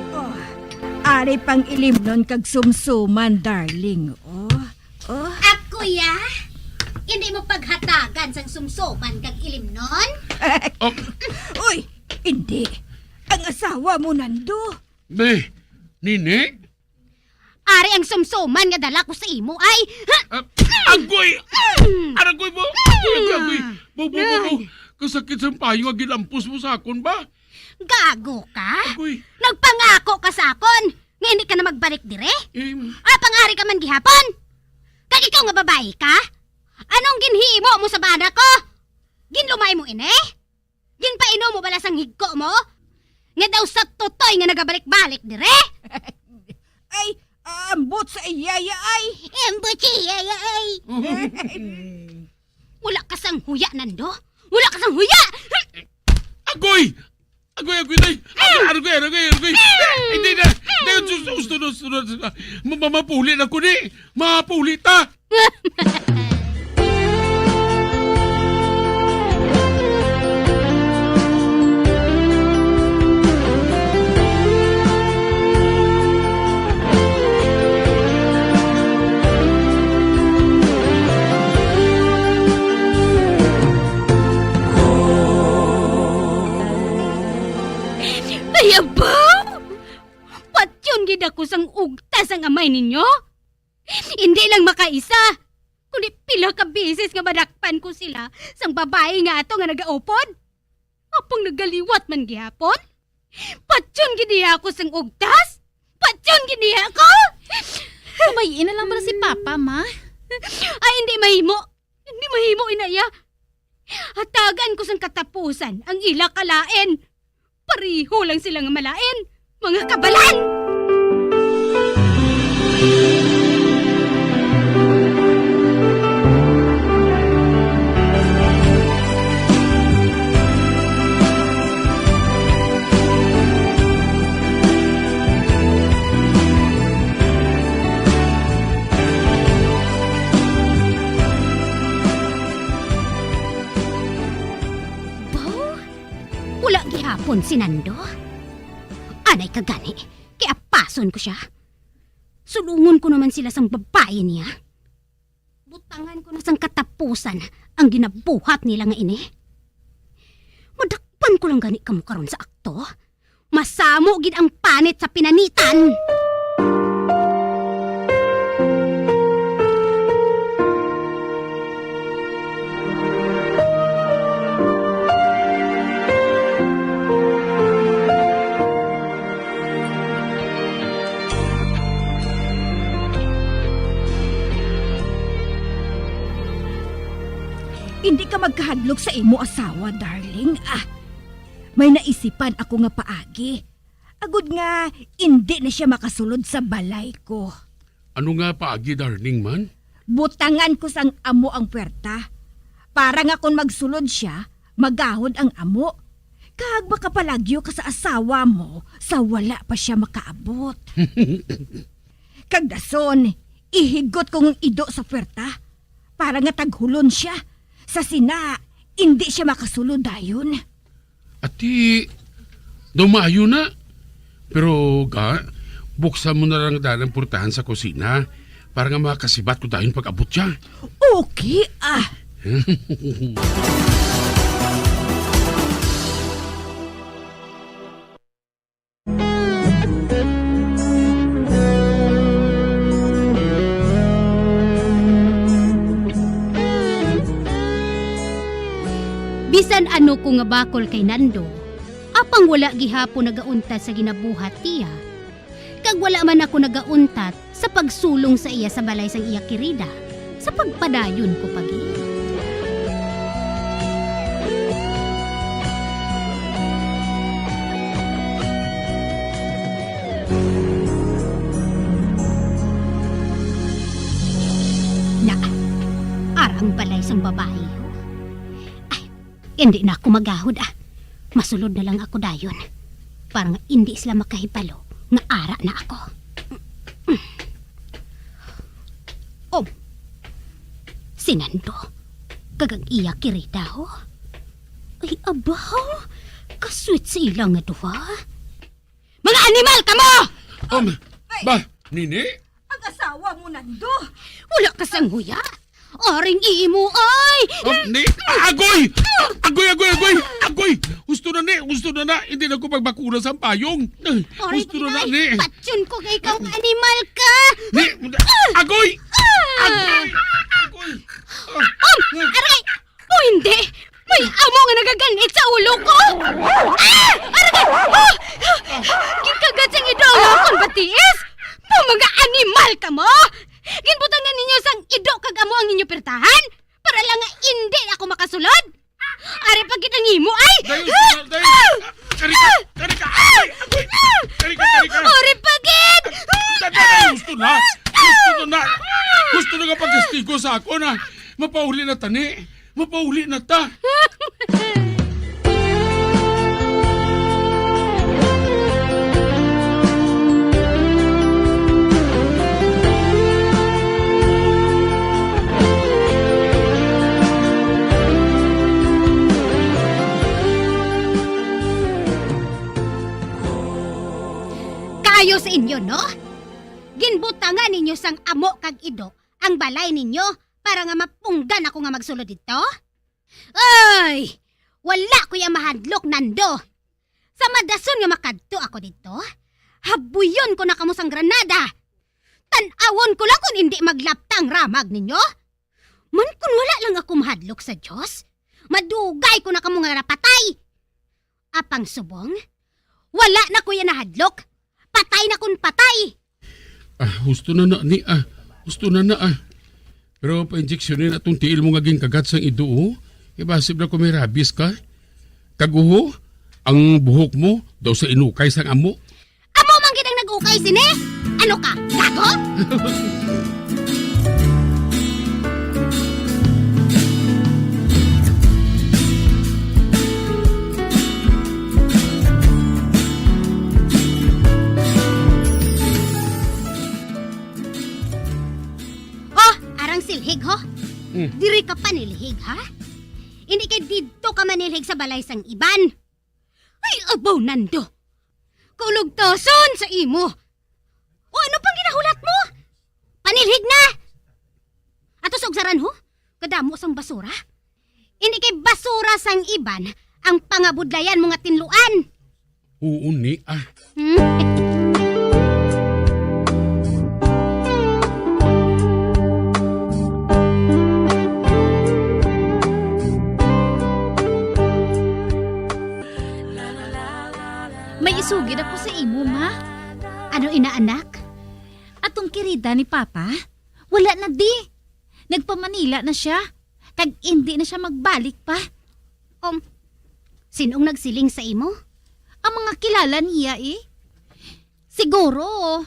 Oh, ari pang ilimnon kag sumsuman, darling. Oh, oh. Ako, ya? Hindi mo paghatagan sang sumsuman kag ilimnon? Um. Uy, hindi. Ang asawa mo, Nando. Be, Nini? Ari ang sumsuman nga dala ko sa imo, ay. Ah, agoy! Mm. Aragoy mo! Agoy, agoy, agoy! Mm. Bu, bu, bu, bu. Ah. Kasakit sang payo nga ginampos mo sa akon ba? Gago ka? Agoy. Nagpangako ka sa akon nga hindi ka na magbalik dire? Em. Apang ari ka man gihapon? Kag ikaw nga babayi ka? Anong ginhimo mo sa bana ko? Ginlumay mo ini? Ginpainom mo bala sang higko mo? Nga daw sa tutoy nga nagabalik-balik dire? Ay, ambot sa iyaya, ay. Ambot sa iyaya, ay. Wala ka sang huya, Nando. Wala ka sang huya! Agoy! Agoy, agoy, day! Agoy, agoy, agoy, agoy! Hindi na! Hindi, sus-, sus-, sus-, sus-, sus-, ma-, ma-, mapuli na ko ni! Mapuli ta! balay ninyo? Indi lang makaisa, kundi pila ka beses nga madakpan ko sila sang babayi nga ato nga nagaupod. Apang nagaliwat man gihapon. Patyon gid niya ako sang ugtas. Patyon gid niya ako. Pabay-i na lang bala si Papa, Ma. Ay, hindi mahimo. Hindi mahimo, inaya. Hatagan ko sang katapusan ang ila kalain. Pareho lang sila nga malain, mga kabalan! Baw, wala gihapon si Nando. Anay ka gani, kay apason ko sia. Sulungon ko naman sila sang babayi niya. Butangan ko na sang katapusan ang ginabuhat nila nga ini. Madakpan ko lang gani kamo karon sa akto. Masamo gid ang panit sa pinanitan. Hindi ka magkahadlok sa imo asawa, darling. Ah, may naisipan ako nga paagi. Agod nga indi na sia makasulod sa balay ko. Ano nga paagi, darling man? Butangan ko sang amo ang puwerta, para nga kon magsulod sia, magahod ang amo. Kag makapalagyo ka sa asawa mo sa wala pa sia makaabot. Kag dason, ihigot ko ang ido sa puwerta, para nga taghulon sia. Sa sina, indi sia makasulod dayon. Ati, daw maayo na. Pero, ga, buksan mo na lang daan ang purtahan sa kusina para nga makasibat ko dayon pag-abot siya. Okay, ah. Bisan ano ko nga bakol kay Nando, apang wala gihapon nagauntat sa ginabuhat tiya, kag wala man ako nagauntat sa pagsulong sa iya sa balay sang iya kirida, sa pagpadayon ko pa gid. Na, ara ang balay sang babayi, oh. Ay, hindi na ako magahod, ah. Masulod na lang ako dayon. Para nga hindi sila makahibalo nga ara na ako. Oh, si Nando, kag ang iya kirida, oh. Ay, abaw, kasweet sa ila nga duha. Mga animal kamo! Um, ba, Nini? Ang asawa mo, Nando. Wala ka sang huya. Aring imo, ay! Um, ni, agoy! Agoy, agoy, agoy! Agoy! Husto na, ni! Husto na na! Hindi na ko pagbakuna sa payong! Aring Husto na na, inay, ni! Patyon ko kay ikaw nga animal ka! Ni! Agoy! Agoy! Agoy! Ah! Um, aray! O hindi! May amo nga nagaganit sa ulo ko! Ah! Aray! Ah! Gikagat sang ido ang akon patiis! Mo mga animal kamo! Ginbutangan ninyo sang ido kag amo ang inyo pirtahan? Para lang nga indi ako makasulod? Ari pa gid ang imo, ay! Dayon, dayon, dayon. Ah! Kari ka, kari ka. Ay, agoy. Kari ka, kari ka. Ari pa gid! Dali, dali, husto na. Husto na. Husto na nga pagkastigo sa ako na. Mapauli na tani. Mapauli na ta. Kaayo sa inyo, no? Ginbutangan ninyo sang amo kag ido ang balay ninyo para nga mapunggan ako nga magsulod didto? Ay! Wala ko iya mahadlok, Nando. Sa madason nga makadto ako didto, habuyon ko na kamo sang granada. Tan-awon ko lang kon indi maglapta ang ramag ninyo. Man, kon wala lang ako mahadlok sa Dios, madugay ko na kamo nga napatay. Apang subong, wala na ko iya nahadlok. Patay na kon patay. Ah, husto na na ni, ah. Husto na na, ah. Pero pa-injeksyonin atong tiil mo nga ginkagat sang ido, oh. Ibasib na ko may rabies ka. Kag uho, ang buhok mo daw sa inukay sang amo. Amo man gid ang nag-ukay sini? Ano ka, gago? Oh, arang silhig, ho. Hmm. Diri ka panilhig, ha? Hindi kay didto ka manilhig sa balay sang iban. Ay, abaw, Nando. Kaulugtasan sa imo. O, ano pang ginahulat mo? Panilhig na! Ato sa ugsaran, ho? Kadamo sang basura. Hindi kay basura sang iban ang pangabudlayan mo nga tinluan. Oo ni, ah. Hmm? May isugid ako sa imo, ma. Ano ina, anak? Atong kirida ni Papa, wala na di. Nagpa-Manila na siya, kag indi na siya magbalik pa. Um, sinong nagsiling sa imo? Ang mga kilala niya, eh. Siguro,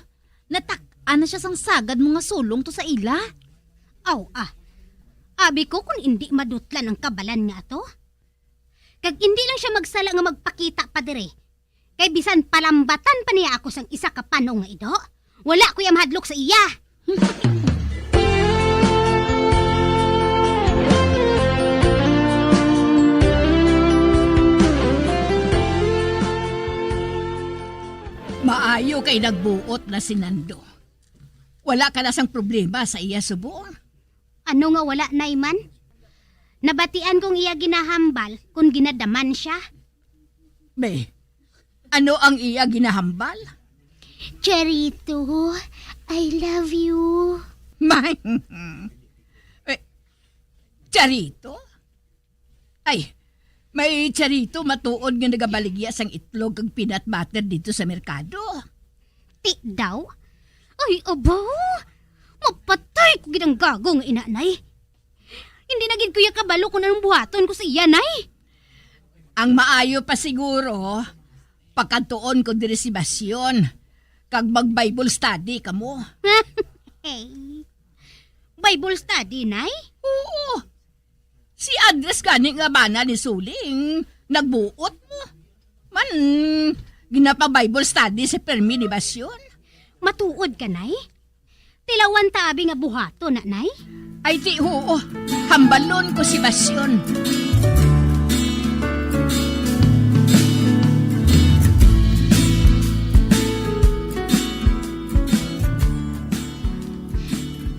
natak-an na siya sang sagad mo nga sulong to sa ila. Aw, ah. Abi ko, kung indi madutlan ang kabalan nga ato. Kag indi lang siya magsala nga magpakita pa diri. Kay bisan palambatan pa niya ako sang isa ka panong nga ido, wala ko iya mahadlok sa iya. Maayo kay nagbuot na si Nando. Wala ka na sang problema sa iya subong. Ano nga wala, Nay, man? Nabatian kong iya ginahambal kung ginadaman siya. Be, ano ang iya ginahambal? "Charito, I love you." May, eh, Charito? Ay, may Charito matuod nga nagabaligya sang itlog kag peanut butter dito sa merkado. Ti daw? Ay, aba! Mapatay ko gid ang gago nga ina, Nay. Hindi na gid ko iya kabalo kung anong buhaton ko sa iya, Nay. Ang maayo pa siguro, pakadtuon ko diri si Basyon, kag mag-Bible study kamo. Hey. Bible study, Nay? Oo. Si Andres gani nga bana ni Suling, nagbuot mo. Man, ginapa-Bible study si Fermi ni Basyon. Matuod ka, Nay? Tilawan ta abi nga buhaton na, Nay? Ay, ti, oo. Hambalon ko si Basyon.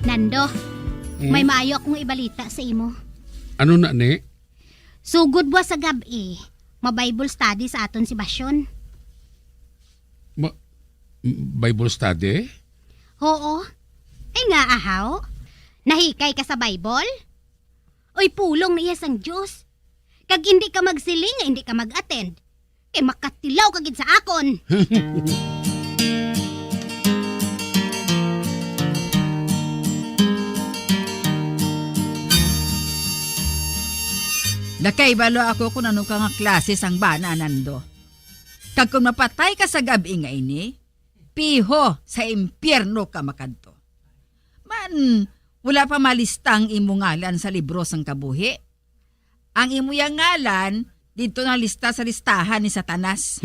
Nando, Hmm? may maayo akong ibalita sa imo. Ano na, ni? Sugod buwas sa gab-i, ma-Bible study sa aton si Basyon. Ma-, Bible study? Oo. Ay nga, ahaw. Nahikay ka sa Bible? Oy, pulong na iya sang Dios. Kag hindi ka magsiling nga hindi ka mag-attend. Kay makatilaw ka gid sa akon. Nakaibalo ako kung ano ka nga klase sang bana, Nando. Kag kung mapatay ka sa gab-i nga ini, piho sa impyerno ka makadto. Man, wala pa malista ang imo ngalan sa libro sang kabuhi. Ang imo yang ngalan didto na lista sa listahan ni Satanas.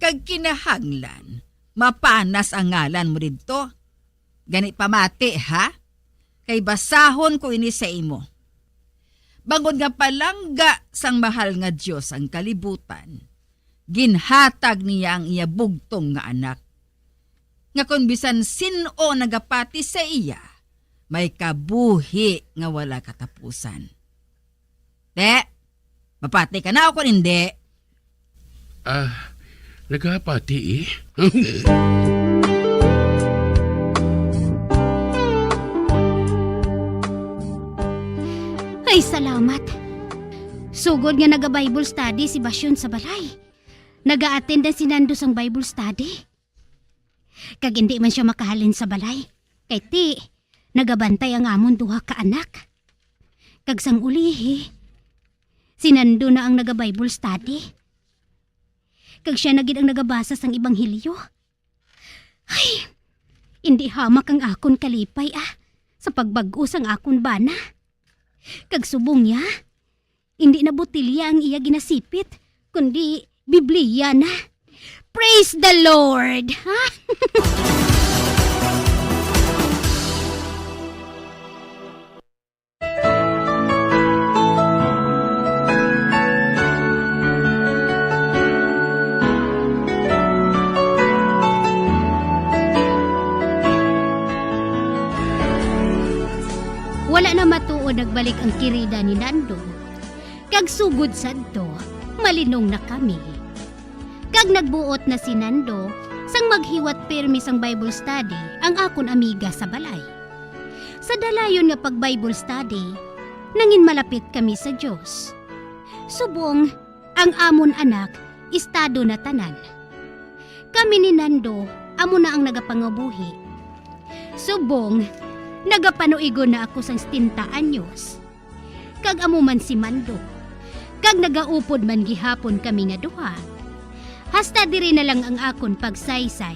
Kag kinahanglan mapanas ang ngalan mo didto. Gani pamati, ha? Kay basahon ko ini sa imo. Bangod nga palangga sang mahal nga Dios ang kalibutan, ginhatag niya ang iya bugtong nga Anak, nga kon bisan sin-o nagapati sa iya, may kabuhi nga wala katapusan. Te, mapati ka na o kon hindi? Ah, nagapati, eh. Ay, salamat. Sugod nga naga-Bible study si Basyon sa balay, naga-attend na si Nando sang Bible study. Kag indi man sia makahalin sa balay, kay ti, nagabantay ang amon duha ka anak. Kag sang ulihi, si Nando na ang naga-Bible study. Kag sia na gid ang nagabasa sang ebanghelyo. Ay, indi hamak ang akon kalipay, ah, sa pagbag-o sang akon bana. Kag subong niya, indi na botilya ang iya ginasipit, kundi Biblia na. Praise the Lord! Ha? Wala na matuod, nagbalik ang kirida ni Nando. Kag sugod sadto, malinong na kami. Kag nagbuot na si Nando sang maghiwat pirmi sang Bible study ang akon amiga sa balay. Sa dalayon nga pag-Bible study, nangin malapit kami sa Dios. Subong, ang amon anak, estado na tanan. Kami ni Nando, amo na ang nagapangabuhi. Subong, nagapanuigon na ako sang setenta anyos. Kag amo man si Mando. Kag nagaupod man gihapon kami nga duha. Hasta diri na lang ang akon pagsaysay.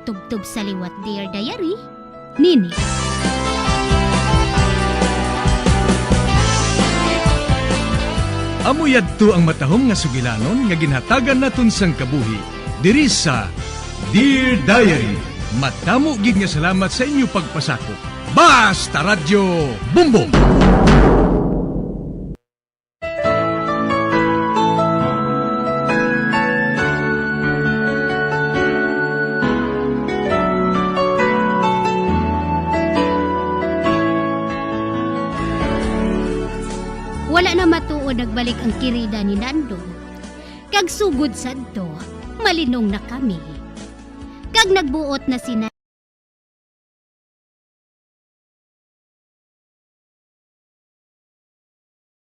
Tubtob sa liwat, Dear Diary. Nini. Amo yadto ang matahom nga sugilanon nga ginhatagan naton sang kabuhi diri sa Dear Diary. Madamo gid nga salamat sa inyo pagpasakop. Basta Radyo Bumbong! Wala na matuod, nagbalik ang kirida ni Nando. Kag sugod sadto, malinong na kami. Kag nagbuot na si